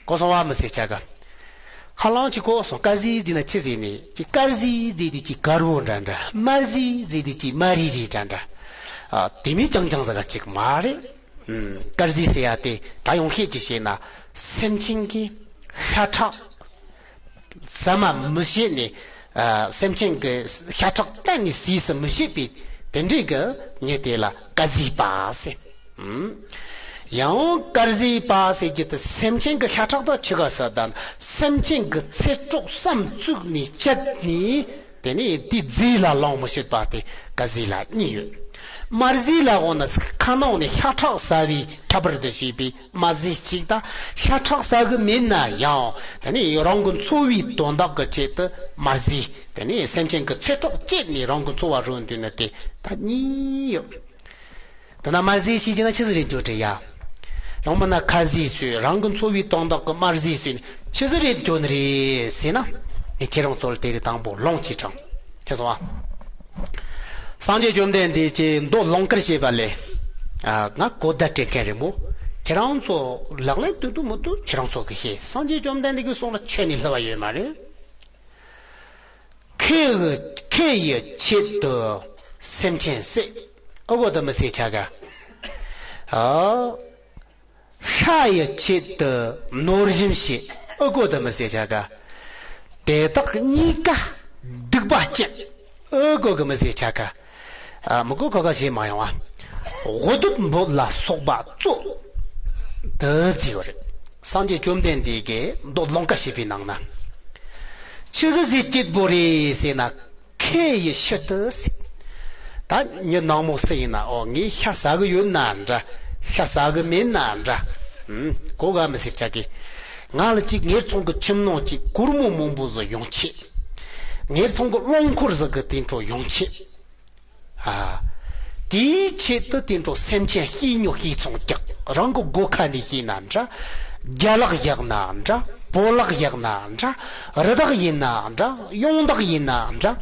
གོ་སོང་བ་མི་ཟེར་ཆ་ག་ཧ་ལམ་ཅིག་གོ་སོང་། དཀར་ཟས་ཟེར་ན་ཆི་ཟེར་ནས་ཅིག་དཀར་ཟས་ཟེར་དུས་ཅིག་དཀར་པོ་འདྲ་འདྲ། དམར་ཟས་ཟེར་དུས་ཅིག་དམར་རིལ་རིལ་འདྲ་འདྲ། ཨ། དེ་མིན་རྐྱང་རྐྱང་ཟེར་ག་ཅིག་མ་རེད། ཨུམ། དཀར་ཟས་ཟེར་ཡ་དེ་ད་ཡོང་ཤེས་ཀྱི་བཤད་ན་སེམས་ཅན་གྱི་ཤ་ཁྲག་ཟ་མ་མི་བྱེད་ནས། ཨ། སེམས་ཅན་གྱི་ཤ་ཁྲག་གཏན་ནས་ཟས་སུ་མི་བྱེད་པའི་དེ་འདྲའི་གི་མྱི་དེ་ལ་དཀར་ཟས་པ་ཟེར། ཨུམ། ཡང་དཀར་ཟས་པ་ཟེར་རྒྱུ་དེ་སེམས་ཅན་གྱི་ཤ་ཁྲག་དང་ཆི་ག་ཟེར་དང་། སེམས་ཅན་གྱི་ཚེ་སྲོག་བསམ་བཙུགས་ནས་བཅད་ནས། དེ་ནས་དེའི་རྫས་ལ་ལོངས་མི་སྤྱོད་པ་དེ་དཀར་ཟས་ལ་གཉིས་ཡོད། དམར་ཟས་ལ་འོ་ན་ཁ་ནང་ནས་ཤ་ཁྲག་ཟ་བའི་ཁྱད་པར་དུ་བྱས་པའི་དམར་ཟས་གཅིག་དང་། ཤ་ཁྲག་ཟ་གི་མེད་ན་ཡང་དེ་ནས་རང་གི་འཚོ་བའི་དོན་དག་གི་ཆེད་དུ་དམར་ཟས། དེ་ནས་སེམས་ཅན་གྱི་ཚེ་སྲོག་བཅད་ནས་རང་གི་འཚོ་བ་རོལ་འདོད་ནི་དེ་ད་གཉིས་ཡོད། དེ་ན་དམར་ཟས་ཞེས་བགྱི་ན་ཆི་ཟིག་རེད་འགྱོ་དྲི་ཡ། ཡང་མིན་ན་ཁ་ཟས་ཟོས། རང་གི་འཚོ་བའི་དོན་དག་གི་དམར་ཟས་ཟོས་ནས་ཆི་ཟིག་རེད་འགྱོ་ནི་རེད་ཟེར་ན། ངས་ཁྱེད་རང་ཚོ་ལ་དེ་རིང་དང་པོ་ལོངས་སྤྱོད་དྲངས། ཆི་སོང་ཨ། སངས་རྒྱས་བཅོམ་ལྡན་འདས་ཀྱིས་མདོ་ལུང་དཀར་བཤད་པ་ལས། ཨ། ང་གོ་བརྡ་སྤྲད་མཁན་རེད་མོ། ཁྱེད་རང་ཚོ་ལག་ལེན་དུ་འདུག་མི་འདུག་ཁྱེད་རང་ཚོ་གིས་ཤེས། སངས་རྒྱས་བཅོམ་ལྡན་འདས་ཀྱི་གསུང་ལ་ཁྱོན་ནས་བསླུ་བ་ཡོད་མ་རེད། ཁེ་ཡི་ཁེ་ཡི་ཆེད་དུ་སེམས་ཅན་བསད། ཨ་གོ་དུ་མི་བསད་ཆ་ག་ཨ། ཤ་ཡི་ཆེད་དུ་ནོར་སྦྱིན་བྱེད། ཨོ་གོ་དུ་མི་ཟེར་ཆ་ག་དེ་དག་གཉིས་ཀ་སྡིག་པ་སྐྱེད། ཨོ་གོ་གི་མི་ཟེར་ཆ་ག་ཨ། མི་གོ་ག་ག་བྱེད་མ་ཡོང་བ། དབུ་སྟོད་འབོད་ལ་སོགས་པ་གཙོ་དུ་བརྩིས་ཡོད་རེད། སངས་རྒྱས་བཅོམ་ལྡན་འདས་ཀྱིས་མདོ་ལུང་དཀར་བཤད་པའི་ནང་ན། ཆི་ཟིག་ཟིག་སྐྱིད་པོ་རེད་ཟེར་ན། ཁེ་ཡི་ཕྱིར་དུ་ཟེར། ད་མྱི་ནག་མོ་སུ་ཡིན་ན། ཨོ། ངས་ཤ་ཟ་གི་ཡོད་ན་འདྲ། ཤ་ཟ་གི་མེད་ན་འདྲ། ཨུམ། གོ་ག་མི་ཟེར་ཆ་གི་ང་ལ་ཅིག་ངེད་ཚང་གི་ཁྱིམ་ནང་ཅིག་སྒོར་མོ་མང་པོ་ཟིག་ཡོང་ཆེད། ངེད་ཚང་གི་རླངས་འཁོར་ཟིག་གི་དེ་འཕྲོ་ཡོང་ཆེད། ཨ། དེའི་ཆེད་དུ་དེ་འཕྲོ་སེམས་ཅན་ཤི་ཉོ་ཤི་ཚོང་རྒྱག་རང་གི་སྒོ་ཁ་ནས་ཤི་ན་འདྲ། རྒྱ་ལག་བཞག་ན་འདྲ། བོ་ལག་བཞག་ན་འདྲ། རི་དྭགས་ཡིན་ན་འདྲ། ཡོང་བདག་ཡིན་ན་འདྲ།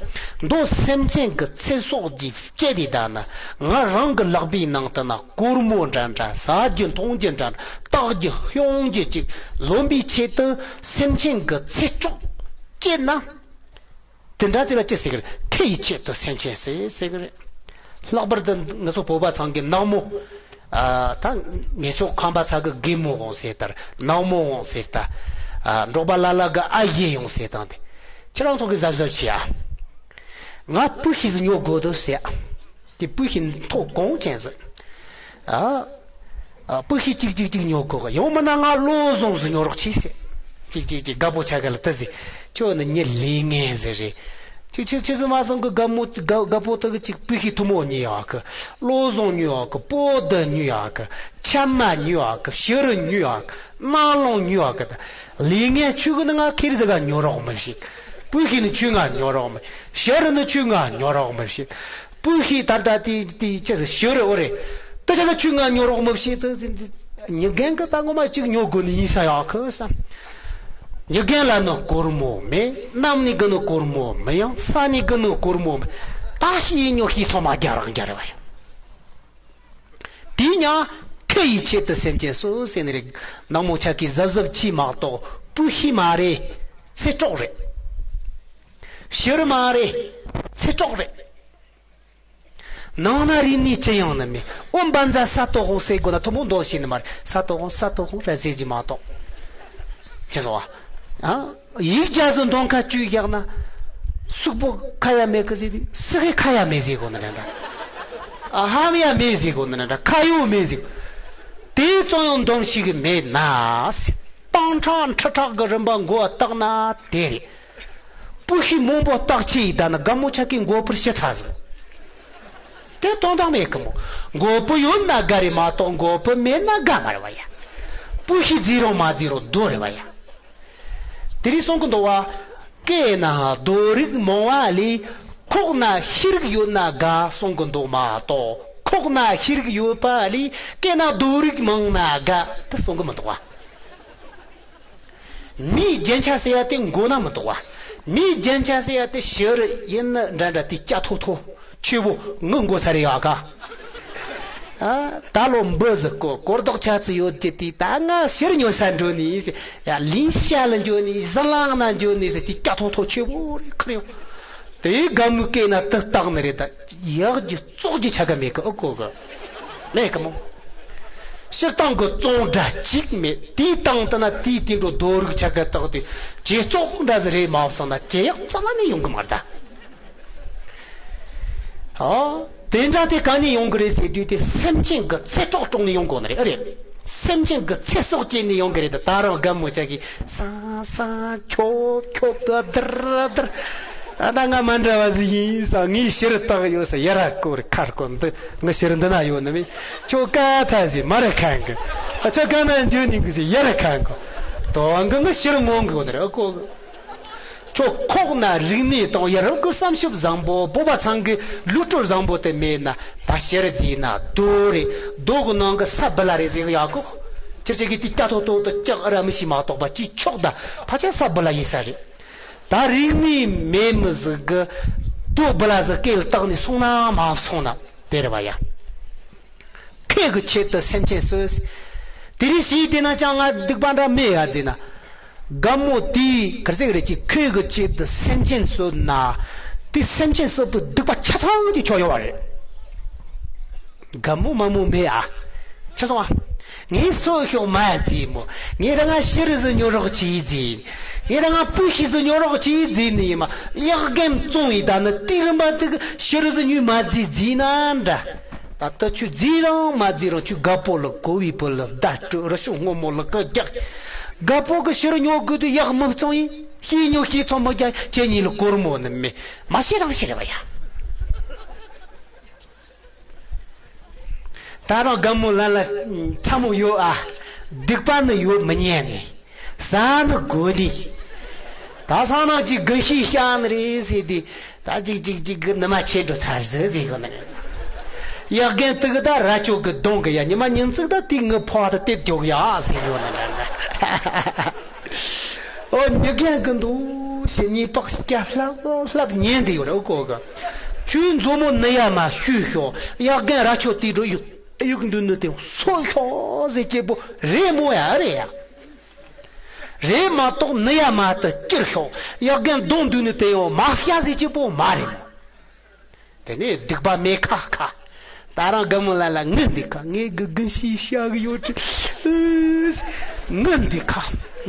མདོ་སེམས་ཅན་གྱི་ཚེ་སྲོག་གི་སྤྱད་དེ་བསྡད་ན། ང་རང་གི་ལག་པའི་ནང་དུ་ན་སྒོར་མོ་འདྲ་འདྲ། ཟ་རྒྱུ་འཐུང་རྒྱུ་འདྲ་འདྲ། བཏགས་རྒྱུ་ཤོང་རྒྱུ་ཅིག་ལོན་པའི་ཆེད་དུ་སེམས་ཅན་གྱི་ཚེ་སྲོག་སྤྱད་ན། དེ་འདྲ་ཅིག་ལ་ཅི་ཟེར་གི་རེད། ཁེ་ཡི་ཆེད་དུ་སེམས་ཅན་བསད་ཟེར་གི་རེད། ལྷག་པར་དུ་ང་ཚོ་བོད་པ་ཚང་གི་ནག་མོ། ཨ། ད་ངེད་ཚོ་ཁམས་པ་ཚང་གི་རྒན་མོ་འོང་ཟེར་ལྟར། ནག་མོ་འོང་ཟེར་ལྟར། ཨ། འབྲོག་པ་ལ་ལ་གི་ཨ་ཡེ་ཡོང་ཟེར་དང་དེ། ཁྱེད་རང་ཚོ་གི་གཟབ་གཟབ་བྱེད་ཨ། ང་སྤུ་ཤི་ཟིག་ཉོ་དགོས་འདུག་ཟེར་ཨ། དེ་སྤུ་ཤི་མཐོ་གོང་ཅན་ཟིག་ཨ། ཨ། སྤུ་ཤི་གཅིག་གཅིག་གཅིག་ཉོ་དགོས་གི་ཡོང་མིན་ན་ང་བློ་བཟང་ཟིག་ཉོ་རོགས་གྱིས་ཟེར། གཅིག་གཅིག་གཅིག་རྒད་པོ་ཆ་ག་ལ་དེ་ཟེར། ཁྱོད་ནི་མྱི་ལས་ངན་ཟིག་རེད། ཁྱོད་ཁྱོད་ཁྱོད་ཚོ་མ་སོང་གི་རྒད་མོ་རྒད་རྒད་པོ་དེ་གི་གཅིག་སྤུ་ཤི་ཐུ་མོ་ཉོ་ཡག་གི་བློ་བཟང་ཉོ་ཡག་གི་པོ་ཏི་ཉོ་ཡག་གི་ཕྱེ་མ་ཉོ་ཡག་གི་ཤི་རུ་ཉོ་ཡག་གི་སྣ་ལོང་ཉོ་ཡག་གི་ད་ལས་ངན་ཁྱོད་གི་ནི་ང་ཁེར་ཟིག་ག་ཉོ་རོགས་མི་བྱེད། སྤུ་ཤི་ནི་ཁྱོད་ང་ཉོ་རོགས་མི། ཤི་རུ་ནི་ཁྱོད་ང་ཉོ་རོགས་མི་བྱེད། སྤུ་ཤི་ད་ལྟ་དེ་དེ་ཅི་ཟེར་ཤི་རུ་འོ་རེད། དེ་ཆ་ལ་ཁྱོད་ང་ཉོ་རོགས་མི་བྱེད་དུ་ཟིན་དུ། མྱི་རྒན་གི་ད་ངོ་མ་གཅིག་ཉོ་དགོས་ནི་ཡིན་ས་ཡག་གི་བསམ། མྱི་རྒན་ལ་ནི་སྒོར་མོ་མེད། གནམ་ནས་གི་ནི་སྒོར་མོ་མི་ཡོང་། ས་ནས་གི་ནི་སྒོར་མོ་མེད། ད་ཤི་ཉོ་ཤི་ཐོག་མ་རྒྱ་རང་རྒྱ་རེ་བ་ཡོང་། དེའི་ཉག་ཁེ་ཡི་ཆེད་དུ་སེམས་ཅན་གསོད་ཟེར་ནི་རེད། ནག་མོ་ཆ་གི་གཟབ་གཟབ་ཆེས་མ་གཏོགས་སྤུ་ཤི་མ་རེད། ཚེ་སྲོག་རེད། ཤི་རུ་མ་རེད། ཚེ་སྲོག་རེད། ནང་ན་རིག་གནས་ཅི་ཡང་ནི་མེད། ཨོ་འབའ་འཛའ་ས་ཏོ་ཧོང་ཟེར་དགོས་ན་ཐུ་མོ་འདོགས་ཤེས་ནི་མ་རེད། ས་ཏོ་ཧོང་ས་ཏོ་ཧོང་ར་ཟེར་གྱི་མ་གཏོགས། ཁྱེད་ཚོ་བ། ཨ། ཡིག་རྒྱ་ཟིག་འདོན་ཁ་བཅུག་བཞག་ན། སུག་པོ་ཁ་ཡ་མེད་གི་ཟེར་དུས་སུ་ཧེ་ཁ་ཡ་མེད་ཟེར་དགོས་ནི་རེད་འདྲ། ཨ་ཧམ་ཡ་མེད་ཟེར་དགོས་ནི་རེད་འདྲ། ཁ་ཡོ་མེད་ཟེར། དེ་ཙོང་ཡང་འདོན་ཤེས་གི་མེད་ན། སྟོང་ཕྲག་ཁྲི་ཕྲག་གི་རིམ་པ་མགོ་བཏགས་ན་དེ་རེད། སྤུ་ཤི་མང་པོ་བཏགས་ཆེ་ཡི་ད་ན་དགའ་མོ་ཆ་གི་མགོ་ཕུར་ཤི་ཚ་ཟིན། དེ་དོན་དག་མེད་གི་མོ། མགོ་པུ་ཡོད་ན་དགའ་རེ་མ་གཏོགས་མགོ་པུ་མེད་ན་དགའ་མ་རེད་བ་ཡ། སྤུ་ཤི་རྫི་རོ་མ་རྫི་རོ་རྡོ་རེད་བ་ཡ། དེ་རིགས་གསུང་གི་འདུག་བ། སྐེ་ན་རྡོ་རིགས་མང་བ་ལས། ཁོག་ན་ཤེས་རིག་ཡོད་ན་དགའ་གསུང་གི་འདུག་མ་གཏོགས། ཁོག་ན་ཤེས་རིག་ཡོད་པ་ལས། སྐེ་ན་རྡོ་རིགས་མང་ན་དགའ་དེ་གསུང་གི་མི་འདུག་བ། མིའི་རྒྱན་ཆ་ཟེར་ཡ་དེ་མགོ་ན་མི་འདུག་བ། མིའི་རྒྱན་ཆ་ཟེར་ཡ་དེ་ཕྱི་རུ་ཡིན་ན་འདྲ་འདྲ་དེ་སྐྱ་ཐོ་ཐོ་ཆེ་བོ་ངུ་མགོ་ཚ་རེ་ཡག་ག་ཨ། ད་ལོ་འབུ་ཟིག་གོ་གོར་རྡོག་ཆ་ཚི་ཡོད་ཀྱི་དེ་ད་ང་ཕྱིར་ཉོ་ས་འགྲོ་ནི་ཟེར། ཡ་ལིང་ཤ་ལ་འགྲོ་ནི་ཟི་ལང་ན་འགྲོ་ནི་ཟེར་དེ་སྐྱ་ཐོ་ཐོ་ཆེ་བོ་རེ་ཁུར་ཡོང་། དེ་དགའ་མོའི་སྐེ་ན་དུ་བཏགས་ནི་རེད་ད། ཡག་གི་བཙོག་གི་ཆ་ག་མེད་གི་ཨ་གོ་གི་མེད་གི་མོ། སྤྱིར་བཏང་གི་བཙོང་འདྲ་གཅིག་མེད། དེའི་སྟེང་དུ་ན་དེའི་དེ་འགྲོ་རྡོ་རིགས་ཆ་ག་བཏགས་ཏེ་ཇེ་བཙོག་འདྲ་ཟིག་རེད་མ་བསམ་ན་ཇེ་ཡག་རྩ་བ་ནས་ཡོང་གི་མ་རེད་ད། ཨོ། དེ་འདྲ་དེ་ག་ནས་ཡོང་གི་རེད་ཟེར་དུས་དེ་སེམས་ཅན་གི་ཚེ་སྲོག་དཀྲོགས་ནས་ཡོང་དགོས་ནི་རེད་ཨ་རེད། སེམས་ཅན་གི་ཚེ་སྲོག་བཅད་ནས་ཡོང་གི་རེད་ད། ད་རུང་དགའ་མོ་ཆ་གི་སང་སང་ཁྱོ་ཁྱོ་གི་དིར་དིར། ཨ་ད་ང་མ་འདྲ་བ་ཟིག་ཡིན་ས། ངའི་ཕྱིར་བཏགས་ཡོད་ས་ཡ་ར་ཀོ་རི་ཁར་ཀོ་འདི་ངའི་ཕྱིར་འདི་ན་ཡོད་ནི་མིན། ཁྱོ་ཀ་ཐ་ཟི་མ་ར་ཁན་གི་ཨ་ཆོ་ཀ་ན་འཇུ་ནི་གི་ཟི་ཡ་ར་ཁན་གི་དོ་ང་ངའི་ཕྱིར་མོང་གི་ཡོད་ནི་རེད་ཨ་ཀོ། ཁྱོད་ཁོག་ན་རིག་གནས་དང་ཡ་རབས་ཀྱི་བསམ་ཤེས་བཟང་པོ་བོད་པ་ཚང་གི་ལུས་སྲོལ་བཟང་པོ་དེ་མེད་ན་ད་ཕྱིར་རྫིས་ན་རྡོ་རེད། རྡོ་གི་ནང་གི་ས་བུ་ལ་རེད་ཟེར་གི་ཡག་གོ། ཁྱེད་ཅག་གིས་དེ་སྐྱ་ཐོ་ཐོ་དུ་སྐྱག་ཨ་ར་མི་ཤི་མ་གཏོགས་པ་ཅི་ཆོག་ད་ཕ་ཆ་ས་བུ་ལ་ཡིན་ས་རེད། ད་རིག་གནས་མེད་མི་ཟིག་གི་ བུ་བུ་ལ་ཟིག་སྐེ་ལ་བཏགས་ནས་སོང་ན་མ་སོང་ན་དེ་རེད་བ་ཡ། ཁེ་གི་ཆེད་དུ་སེམས་ཅན་གསོད། དེ་རིང་ཞིག་དེ་ན་ཅང་ང་སྡིག་པ་འདྲ་མེད་ཡ་ཟེར་ན། དགའ་མོ་དེའི་གར་ཟེར་རེད་ཀྱི་ཁེ་གི་ཆེད་དུ་སེམས་ཅན་གསོད་ན། དེ་སེམས་ཅན་གསོད་པའི་སྡིག་པ་ཆ་ཚང་གི་ཆོག་ཡོད་བ་རེད། དགའ་མོ་མ་མོ་མེད་ཨ། ཆ་སོང་ཨ། ངས་སོ་ཤོག་མ་ཟེར་མོ། ངས་རང་ང་ཤི་རི་ཟི་ཉོ་རོགས་བྱེད་ཟེར། ངས་རང་ང་པུ་ཤི་ཟི་ཉོ་རོགས་བྱེད་ཟེར་ནི་ཡིན་མ། གཡག་རྒན་བཙོང་ཡི་ད་ནི་དེ་རིམ་པ་དེ་གི་ཤི་རི་ཟི་ཉོས་མ་ཟེར་ཟེར་ན་འདྲ། ད་ལྟ་ཁྱོད་ཟེར་རང་མ་ཟེར་རང་ཁྱོད་དགའ་པོ་ལ་གོ་བའི་བུ་ལ་བརྡ་སྤྲོད་རི་ཤོག་སྔོན་མོ་ལ་ཀི་རྒྱག་དགའ་པོ་གི་ཤི་རི་ཉོ་དགོས་དུས་གཡག་མི་བཙོང་ཡིན། ཤི་ཉོ་ཤི་ཚོང་མི་རྒྱག་ཁྱེད་གཉིས་ལ་སྒོར་མོ་ནི་མེད། མ་ཤི་རང་ཤི་རེད་བ་ཡ། ད་རང་དགའ་མོ་ལ་ལ་ཚ་མོ་ཡོད་ཨ། སྡིག་པ་ནི་ཡོད་མི་ཉན་ནི། ཟ་ནི་དགོས་ནི། ད་སང་ནང་གཅིག་དགུན་ཤེས་ཤ་ནི་རེད་ཟེར་ཏེ། ད་ཅིག་ཅིག་ཅིག་གི་ནི་མ་ཆེ་འགྲོ་ཚར་ཟེར་ཟེར་གོ་ནི་རེད། གཡག་རྒན་དུ་གི་ད་ར་ཅོ་གི་གདོང་གི་ཡ་ཉི་མ་ཉིན་ཙིག་ད་དེ་ངི་ཕོ་ད་དེ་མགྱོགས་ཡ་ཟེར་གོ་ནི་རེད། ཨོ་ཉི་རྒན་གི་འདུག་ཞེས་ཉིས་པག་སྐྱ་ལྷབ་ལྷབ་ཉན་དེ་ཡོད་རེད་ཨོ་ཀོ་གི། ཁྱོད་མཛོ་མོ་ནི་ཡ་མ་ཤུས་ཤོག་གཡག་རྒན་ར་ཆོ་དེ་འགྲོ་ཡུག་ཡུག་འདུག་ནི་དེ་སོ་ཤོག་ཟེར་སྐྱེ་པོ་རེད་མོ་ཡ་རེད་ཡ། རེད་མ་གཏོགས་ནི་ཡ་མ་དུ་སྐྱུར་ཤོག་གཡག་རྒན་གདོང་འདུག་ནི་དེ་ཡང་མ་ཤ་ཟེར་སྐྱེ་པོ་མ་རེད་མོ། དེ་ནས་སྡིག་པ་མེད་ཁ་ཁ། ད་རང་དགའ་མོ་ལ་ལ་ངུ་འདི་ཁ་ངས་དགུ་དགུན་ཤེས་བཤའ་གི་ཡོད་ཀྱི། ངུ་འདི་ཁ།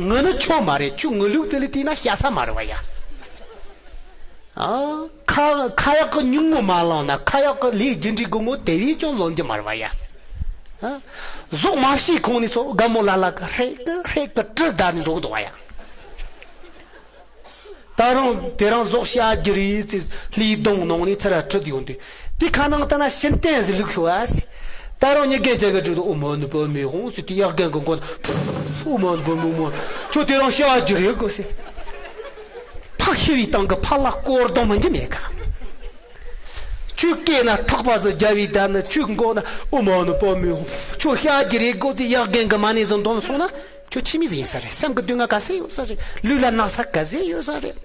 ངུ་ནི་ཆོ་མ་རེད་ཁྱོད་ངུ་ལུག་དེ་ལ་བལྟས་ན་ཤ་ས་མ་རེད་བ་ཡ། ཨ། ཁ་ཁ་ཡག་གི་ཉུང་ངུ་མ་ལངས་ན་ཁ་ཡག་གི་ལས་རྒྱུ་འབྲས་དགོས་ངོ་དེ་བས་ཀྱང་ལོན་རྒྱུ་མ་རེད་བ་ཡ། ཨ། ཟོག་མ་ཤེས་ཁོང་ནས་ཚོ་དགའ་མོ་ལ་ལ་གི་ཧྲེ་གི་ཧྲེ་གི་གྲི་བདའ་ནས་འགྲོ་གི་འདུག་བ་ཡ། ད་རུང་དེ་རང་ཟོག་བཤའ་རྒྱུ་རེད་ཟེར་ལྷའི་གདོང་ནང་ནས་ཚུར་ཁྲིད་ཡོང་དུས་དེ་ཁ་ནང་ལྟ་ན་ཤིན་ཏན་ཟེར་ལུགས་ཤོག་ཨ་ཟེར། ད་རུང་ཉི་རྒན་ཅག་གི་ཁྲོད་དུ་ཨོ་མ་ནི་པ་མི་ཧོང་ཟེར་དུས་གཡག་རྒན་གི་མགོ་ན་ཨོ་མ་ནི་པ་མི་མོ་ཁྱོད་དེ་རང་བཤའ་རྒྱུ་རེད་གོ་ཟེར། ཕག་ཤི་བའི་སྟེང་གི་ཕག་ལ་སྐོར་གཏོང་མི་འགྱུར་ནས་ག་ཁྱོད་སྐེ་ན་ཐག་པ་ཟིག་རྒྱབ་བའི་བརྡ་ནི་ཁྱོད་མགོ་ན་ཨོ་མ་ནི་པ་མི་ཧོང་ཁྱོད་བཤའ་རྒྱུ་རེད་གོ་ཟེར་གཡག་རྒན་གི་མ་ནི་ཟིག་འདོན་སོང་ན། ཁྱོད་ཁྱིམ་མི་ཟིག་ཡིན་ས་རེད། སེམས་ཀྱི་སྡུག་བསྔལ་ག་ཚད་ཡོད་ས་རེད། ལུས་ལ་ན་ཚ་ག་ཚད་ཡོད་ས་རེད།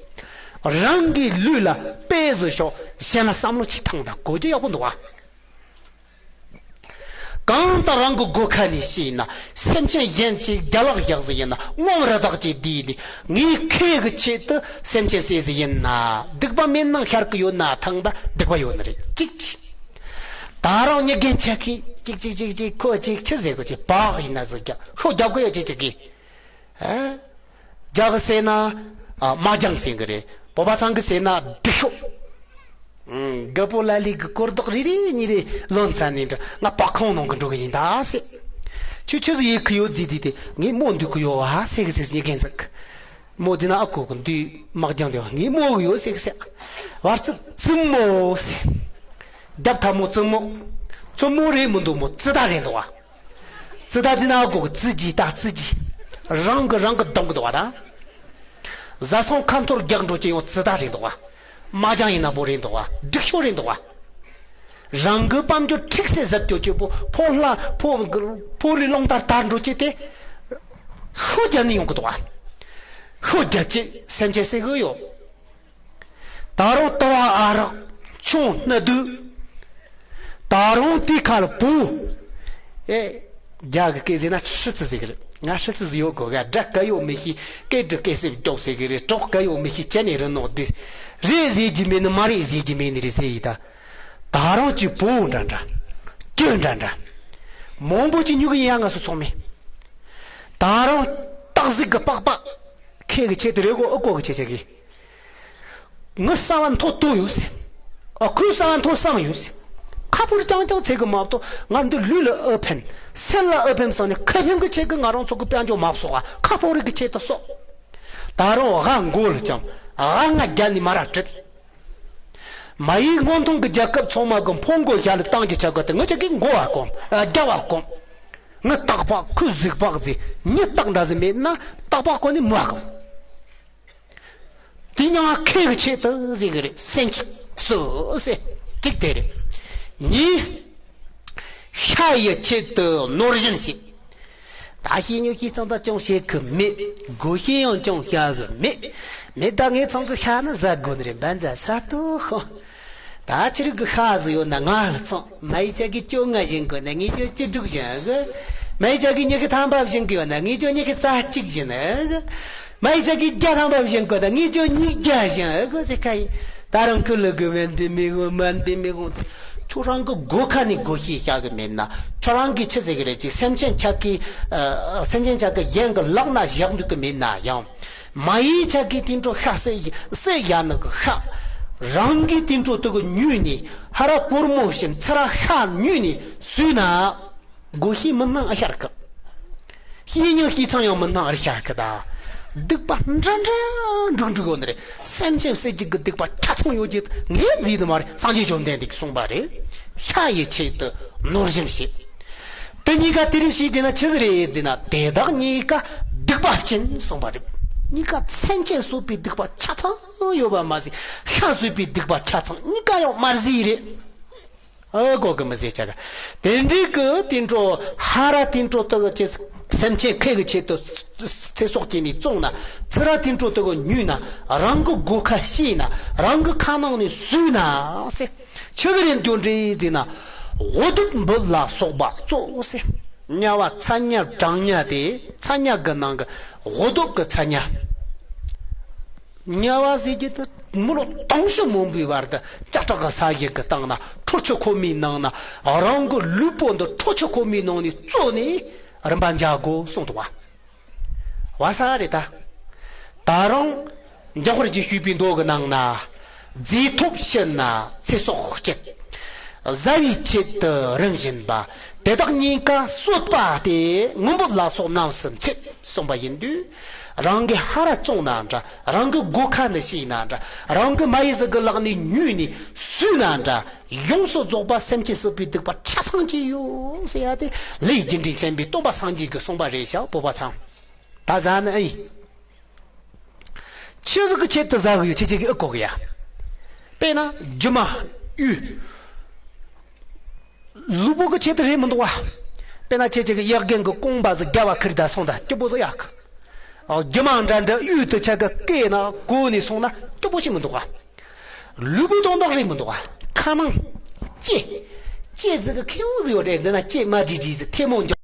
རང་གི་ལུས་ལ་དཔེ་བཟོ་ཤོག་གཞན་ལ་བསམ་བློ་ཅིག་ཐང་དང་གོ་རྒྱུ་ཡག་པོ་འདུག་བ། གང་ལྟར་རང་གི་སྒོ་ཁ་ནས་བཤད་ན་སེམས་ཅན་གཞན་གྱི་རྒྱ་ལག་བཞག་ཟིག་ཡིན་ན་དངངས་རི་དྭགས་ཀྱི་དུས་འདི་ངའི་ཁེ་གི་ཆེད་དུ་སེམས་ཅན་བསད་ཟིག་ཡིན་ན་སྡིག་པ་མེད་ནང་ཤར་གི་ཡོད་ན་ཐང་ད་སྡིག་པ་ཡོད་ནི་རེད་ཅིག་ཅིག་ད་རུང་ཉི་རྒན་ཆ་ཁི་ཅིག་ཅིག་ཅིག་ཅིག་ཁོ་ཅིག་ཆི་ཟེར་གོ་ཅིག་བག་ཡིན་ན་ཟིག་རྒྱག་ཤོག་རྒྱབ་གི་ཡོད་ཅིག་ཅིག་གི། ཨ། རྒྱ་གི་ཟེར་ན། ཨ། དམག་རྒྱང་ཟེར་གི་རེད། བོད་པ་ཚང་གི་ཟེར་ན་སྒྲིག་ཤོག་ཨུམ། རྒད་པོ་ལ་ལི་གི་སྐོར་རྡོག་རེ་རེ་གཉིས་རེ་ལོན་ཚར་ནས་འདྲ་ང་པག་ཁོང་ནང་གི་འགྲོ་གི་ཡིན་ད་ཟེར། ཁྱོད་ཆི་ཟིག་ཡེད་གི་ཡོད་ཟེར་དུས་དེ་ངས་མོ་འདུག་གི་ཡོད་ཨ་ཟེར་གི་ཟེར་ཉི་རྒན་ཟིག་མོ་དེ་ན་ཨ་ཁུ་གི་འདུས་དམག་རྒྱང་དེ་ངས་མོ་གི་ཡོད་ཟེར་གི་ཟེར། བར་ཙི་ཙི་མོ་ཟེར། རྒྱབ་ཐལ་མོ་ཙི་མོ། ཙི་མོ་རེད་མི་འདུག་མོ་ཙི་ད་རེད་འདུག་བ། ཙི་ད་ཙི་ན་གོ་གི་ཙི་ཇི་ད་ཙི་ཇི། རང་གི་རང་གི་གདོང་གི་འདུག་བ་ད། བཟའ་ཚང་ཁ་འཐོར་རྒྱག་འགྲོ་ཅི་ཡོང་ཙི་ད་རེད་འདུག་བ། མ་ཅང་ཡིན་ན་པོ་རེད་འདུག་བ། སྒྲིག་ཤོག་རེད་འདུག་བ། རང་གི་དཔལ་འབྱོར་ཁྲིག་སེ་ཟད་སྐྱོ་ཅི་པོ་ཕོ་ལྷ་ཕོ་ཕོ་ལི་རླུང་ལྟར་དར་འགྲོ་ཅི་དེ། ཤོ་རྒྱ་ནི་ཡོང་གི་འདུག་བ། ཤོ་རྒྱ་ཅི་སེམས་ཅན་སེ་གི་ཡོད། ད་རུང་ལྟ་བ་ཨ་རག་ཆུང་སྣ་སྡུག་ད་རུང་དེའི་ཁ་ལ་བུ། ཨེ། རྒྱ་གི་སྐད་ཟེར་ན་ཧྲི་ཙི་ཟེར་གི་རེད། ང་ཧྲི་ཙི་ཟིག་ཡོད་གོ་ག་དགྲ་ག་ཡོད་མི་ཤེས་སྐད་དུ་སྐད་སེབ་རྒྱོབ་ཟེར་གི་རེད། གྲོགས་ག་ཡོད་མི་ཤེས་ཅན་ནས་རི་ནོག་དེ། རེད་ཟེར་གྱི་མེད་ནི་མ་རེད་ཟེར་གྱི་མེད་ནི་རེད་ཟེར་ཡི་ད། ད་རུང་གི་བུ་འདྲ་འདྲ། ཀྱི་འདྲ་འདྲ། མང་པོ་ཅིག་ཉུག་གི་ཡ་ང་སུ་ཚོགས་མེད། ད་རུང་སྟག་གཟིག་གི་པགས་པ། ཁེ་གི་ཆེད་དུ་རེད་གོ་ཨ་ཀོ་གི་ཆེད་ཆེད་གི། ངི་གསང་བ་མཐོ་ཏོ་ཡོད་ཟེར། ཨ་ཁུའི་གསང་བ་མཐོ་བསམ་ཡོད་ཟེར། ཁ་ཕོར་རྐྱང་རྐྱང་ཚེ་གི་མ་གཏོགས་ང་འདི་ལུས་ལ་ཨེ་ཕན། སེམས་ལ་ཨེ་ཕན་བསམ་ནས་ཁེ་ཕན་གི་ཆེད་གི་ང་རང་ཚོ་གི་དཔལ་འབྱོར་མ་གསོག་ག་ཁ་ཕོར་རིག་གི་ཆེད་དུ་གསོག་ད་རུང་ང་མགོ་ལ་བཅངས། ང་ང་རྒྱ་ནི་མ་ར་བྲིད། མ་ཡིག་སྔོན་ཐོན་གི་རྒྱལ་ཁབ་ཚང་མ་གི་འཕོ་འགོ་ཞལ་ལ་བཏང་གི་ཆ་གི་དེ་ངི་ཆ་གི་མགོ་བ་གོམ་རྒྱ་བ་གོམ། ངི་སྟག་པག་ཁུ་གཟིག་པག་ཟེར་ཉི་སྟག་འདྲ་ཟིག་མེད་ན་སྟག་པག་གོ་ནི་མ་གོམ། དེ་ཉང་ཁེ་གི་ཆེད་དུ་ཟེར་གི་རེད་སེམས་ཀྱི་སོ་ཟེར་གཅིག་དེ་རེད། གཉིས། ཤ་ཡི་ཆེད་དུ་ནོར་བཞིན་བྱེད། ད་ཤེས་ཉོ་ཤེས་ཙང་ད་ཅུང་བྱེད་གི་མེད། དགོས་ཤེས་ཡང་ཅུང་བྱ་གི་མེད། མེད་ད་ངས་ཚང་གི་ཤ་ནི་ཟ་དགོས་ནི་རེད་འབན་ཟ་ས་ཏོ་ཤོ། ད་ཆི་རིགས་ཀྱི་ཤ་ཟིག་ཡོད་ན་ང་ལ་ཚོང་། མ་ཡི་ཅག་གི་བཅོ་ལྔ་བཞེངས་དགོས་ན་ངས་ཅོ་བཅུ་དྲུག་བཞེངས་གི། མ་ཡི་ཅག་གི་ཉི་ཤུ་ཐམ་པ་བཞེངས་གི་ཡོད་ན་ངས་ཅོ་ཉི་ཤུ་རྩ་གཅིག་བཞེངས་གི། མ་ཡི་ཅག་གི་བརྒྱ་ཐམ་པ་བཞེངས་དགོས་ན་ངས་ཅོ་ཉིས་བརྒྱ་བཞེངས་གི་ཟེར་ཁ་ཡིན། ད་རང་ཁུ་ལུ་གི་མན་པའི་མི་གོ་མན་པའི་མི་གོ། ཁྱོད་རང་གི་སྒོ་ཁ་ནས་སྒོ་ཤེས་བྱ་གི་མེད་ན། ཁྱོད་རང་གི་ཆི་ཟེར་གི་རེད་ཅིག་སེམས་ཅན་ཆག་གི། ཨ། སེམས་ཅན་ཆག་གི་གཞན་གི་ལག་ན་བཞག་འདུག་གི་མེད་ན་ཡང་། མ་ཡི་ཆག་གི་དེ་འཕྲོ་ཤ་བསད་བསད་བཞག་ནི་གི་ཤ། རང་གི་དེ་འཕྲོ་དུ་གི་ཉོས་ནས། ཧ་ར་གོར་མོ་བཞིན་ཚུར་ར་ཤ་ཉོས་ནས་ཟོས་ན། སྒོ་ཤེས་མི་སྣང་ཨ་ཤར་གི། ཤེས་ཉིན་ཤེས་ཚང་ཡང་མི་སྣང་ཨར་ཤར་གི་ད། སྡིག་པ་འདྲ་འདྲ་འགྲིག་འགྲིག་ཡོད་ནི་རེད། སེམས་ཅན་བསད་ཀྱི་གི་སྡིག་པ་ཆ་ཚང་ཡོད་ཀྱི་ངས་བཟླས་ནི་མ་རེད། སངས་རྒྱས་བཅོམ་ལྡན་འདས་ཀྱིས་གསུངས་པ་རེད། ཤ་ཡི་ཆེད་དུ་ནོར་གཞན་བྱེད། དེ་གཉིས་ཀ་དེ་རིགས་ཤིག་དེ་ན་ཆི་ཟིག་རེད་ཟེར་ན། དེ་དག་གཉིས་ཀ་སྡིག་པ་ཅན་གསུངས་པ་རེད། གཉིས་ཀ་སེམས་ཅན་གསོད་པའི་སྡིག་པ་ཆ་ཚང་ཡོད་པ་མ་ཟད། ཤ་ཟོས་པའི་སྡིག་པ་ཆ་ཚང་གཉིས་ཀ་ཡང་མ་ཟོས་རེད། ཨ་གོ་གི་མི་ཟེར་ཆ་ག་དེ་འདྲའི་གི་དེ་འཕྲོ་ཧ་ར་དེ་འཕྲོ་དུ་གི་སེམས་ཅན་ཁེ་གི་ཆེད་དུ་ཚེ་སྲོག་སྐྱེལ་ནས་བཙོང་ན། ཚུར་ར་དེ་འཕྲོ་དུ་གི་ཉོས་ན། རང་གི་སྒོ་ཁ་ཕྱེས་ན། རང་གི་ཁ་ནང་ནས་ཟོས་ན་ཟེར། ཆི་གི་རེད་འདོན་འདྲེ་ཟེར་ན། འུ་སྡུག་འབུད་ལ་སོགས་པ་གཙོ་ཟེར། དམྱལ་བ་ཚ་དམྱལ་གྲང་དམྱལ་དེ། ཚ་དམྱལ་གི་ནང་གི་འུ་སྡུག་གི་ཚ་དམྱལ། དམྱལ་བ་ཟེར་གྱི་དེ་མི་ལོ་དུང་ཕྱུར་མང་པོའི་བར་དུ་ལྕགས་ཐག་གི་ས་གཞི་གི་སྟེང་ན། ཁྲོ་ཆུ་ཁོལ་མའི་ནང་ན། རང་གི་ལུས་པོ་འདི་ཁྲོ་ཆུ་ཁོལ་མའི་ནང་ནས་བཙོས་ནས་རིམ་པ་འཇལ་དགོས་གསུངས་འདུག་བ། བ་ས་རེད་ད། ད་རུང་འཇམ་དཔལ་གྱིས་ཞུས་པའི་མདོ་གི་ནང་ན། རྫས་ཐོབ་ཕྱིར་ན་ཚེ་སྲོག་བསྐྱེད། བཟའ་བའི་ཆེད་དུ་རིན་བཞིན་པ། དེ་དག་གཉིས་ཀ་གསོད་པ་སྟེ། ངུ་འབོད་ལ་སོགས་རྣམས་སུ་འཚེ། གསུངས་པ་ཡིན་དུས། རང་གི་ཧ་ར་བཙོངས་ན་འདྲ། རང་གི་སྒོ་ཁ་ནས་ཕྱེས་ན་འདྲ། རང་གི་མ་ཡི་ཟིག་གི་ལག་ནས་ཉོས་ནས་ཟོས་ན་འདྲ། ཡོངས་སུ་རྫོགས་པ་སེམས་ཅན་གསོད་པའི་སྡིག་པ་ཆ་ཚང་གི་ཡོད་ཟེར་ཡ་དེ། ལས་རྒྱུ་འབྲས་མཁྱེན་པའི་སྟོན་པ་སངས་རྒྱས་ཀྱིས་གསུངས་པ་རེད་ཤག་བོད་པ་ཚང་། ད་ཟ་ནི་ཨེ་ཡིན། ཆི་ཟིག་གི་ཆེད་དུ་ཟ་གི་ཡོད། ཁྱེད་ཅག་གིས་ཨེ་གོ་གི་ཡ། དཔེར་ན་རྒྱུ་མ་གཡུ། ལུས་པོ་གི་ཆེད་དུ་རེད་མི་འདུག་བ། དཔེར་ན་ཁྱེད་ཅག་གི་གཡག་རྒན་གི་རྐང་པ་ཟིག་རྒྱབ་བ་ཁུར་ད་སོང་ད་སྐྱིད་པོ་ཟིག་ཡག་གི། ཨོ། རྒྱུ་མ་འདྲ་འདྲ་གཡུ་དུ་ཆ་གི་སྐེ་ན་གོ་ནས་སོང་ན་སྐྱིད་པོ་ཞིག་མི་འདུག་བ། ལུས་པོ་དོན་དག་རེད་མི་འདུག་བ། ཁ་ནང་ལྕེ། ལྕེ་ཟིག་གི་ཁྱེའུ་ཟིག་ཡོད་རེད། འདི་ན་ལྕེ་དམར་དྲིས་དྲིས་ཟིག་ཐལ་མོ་འཇོག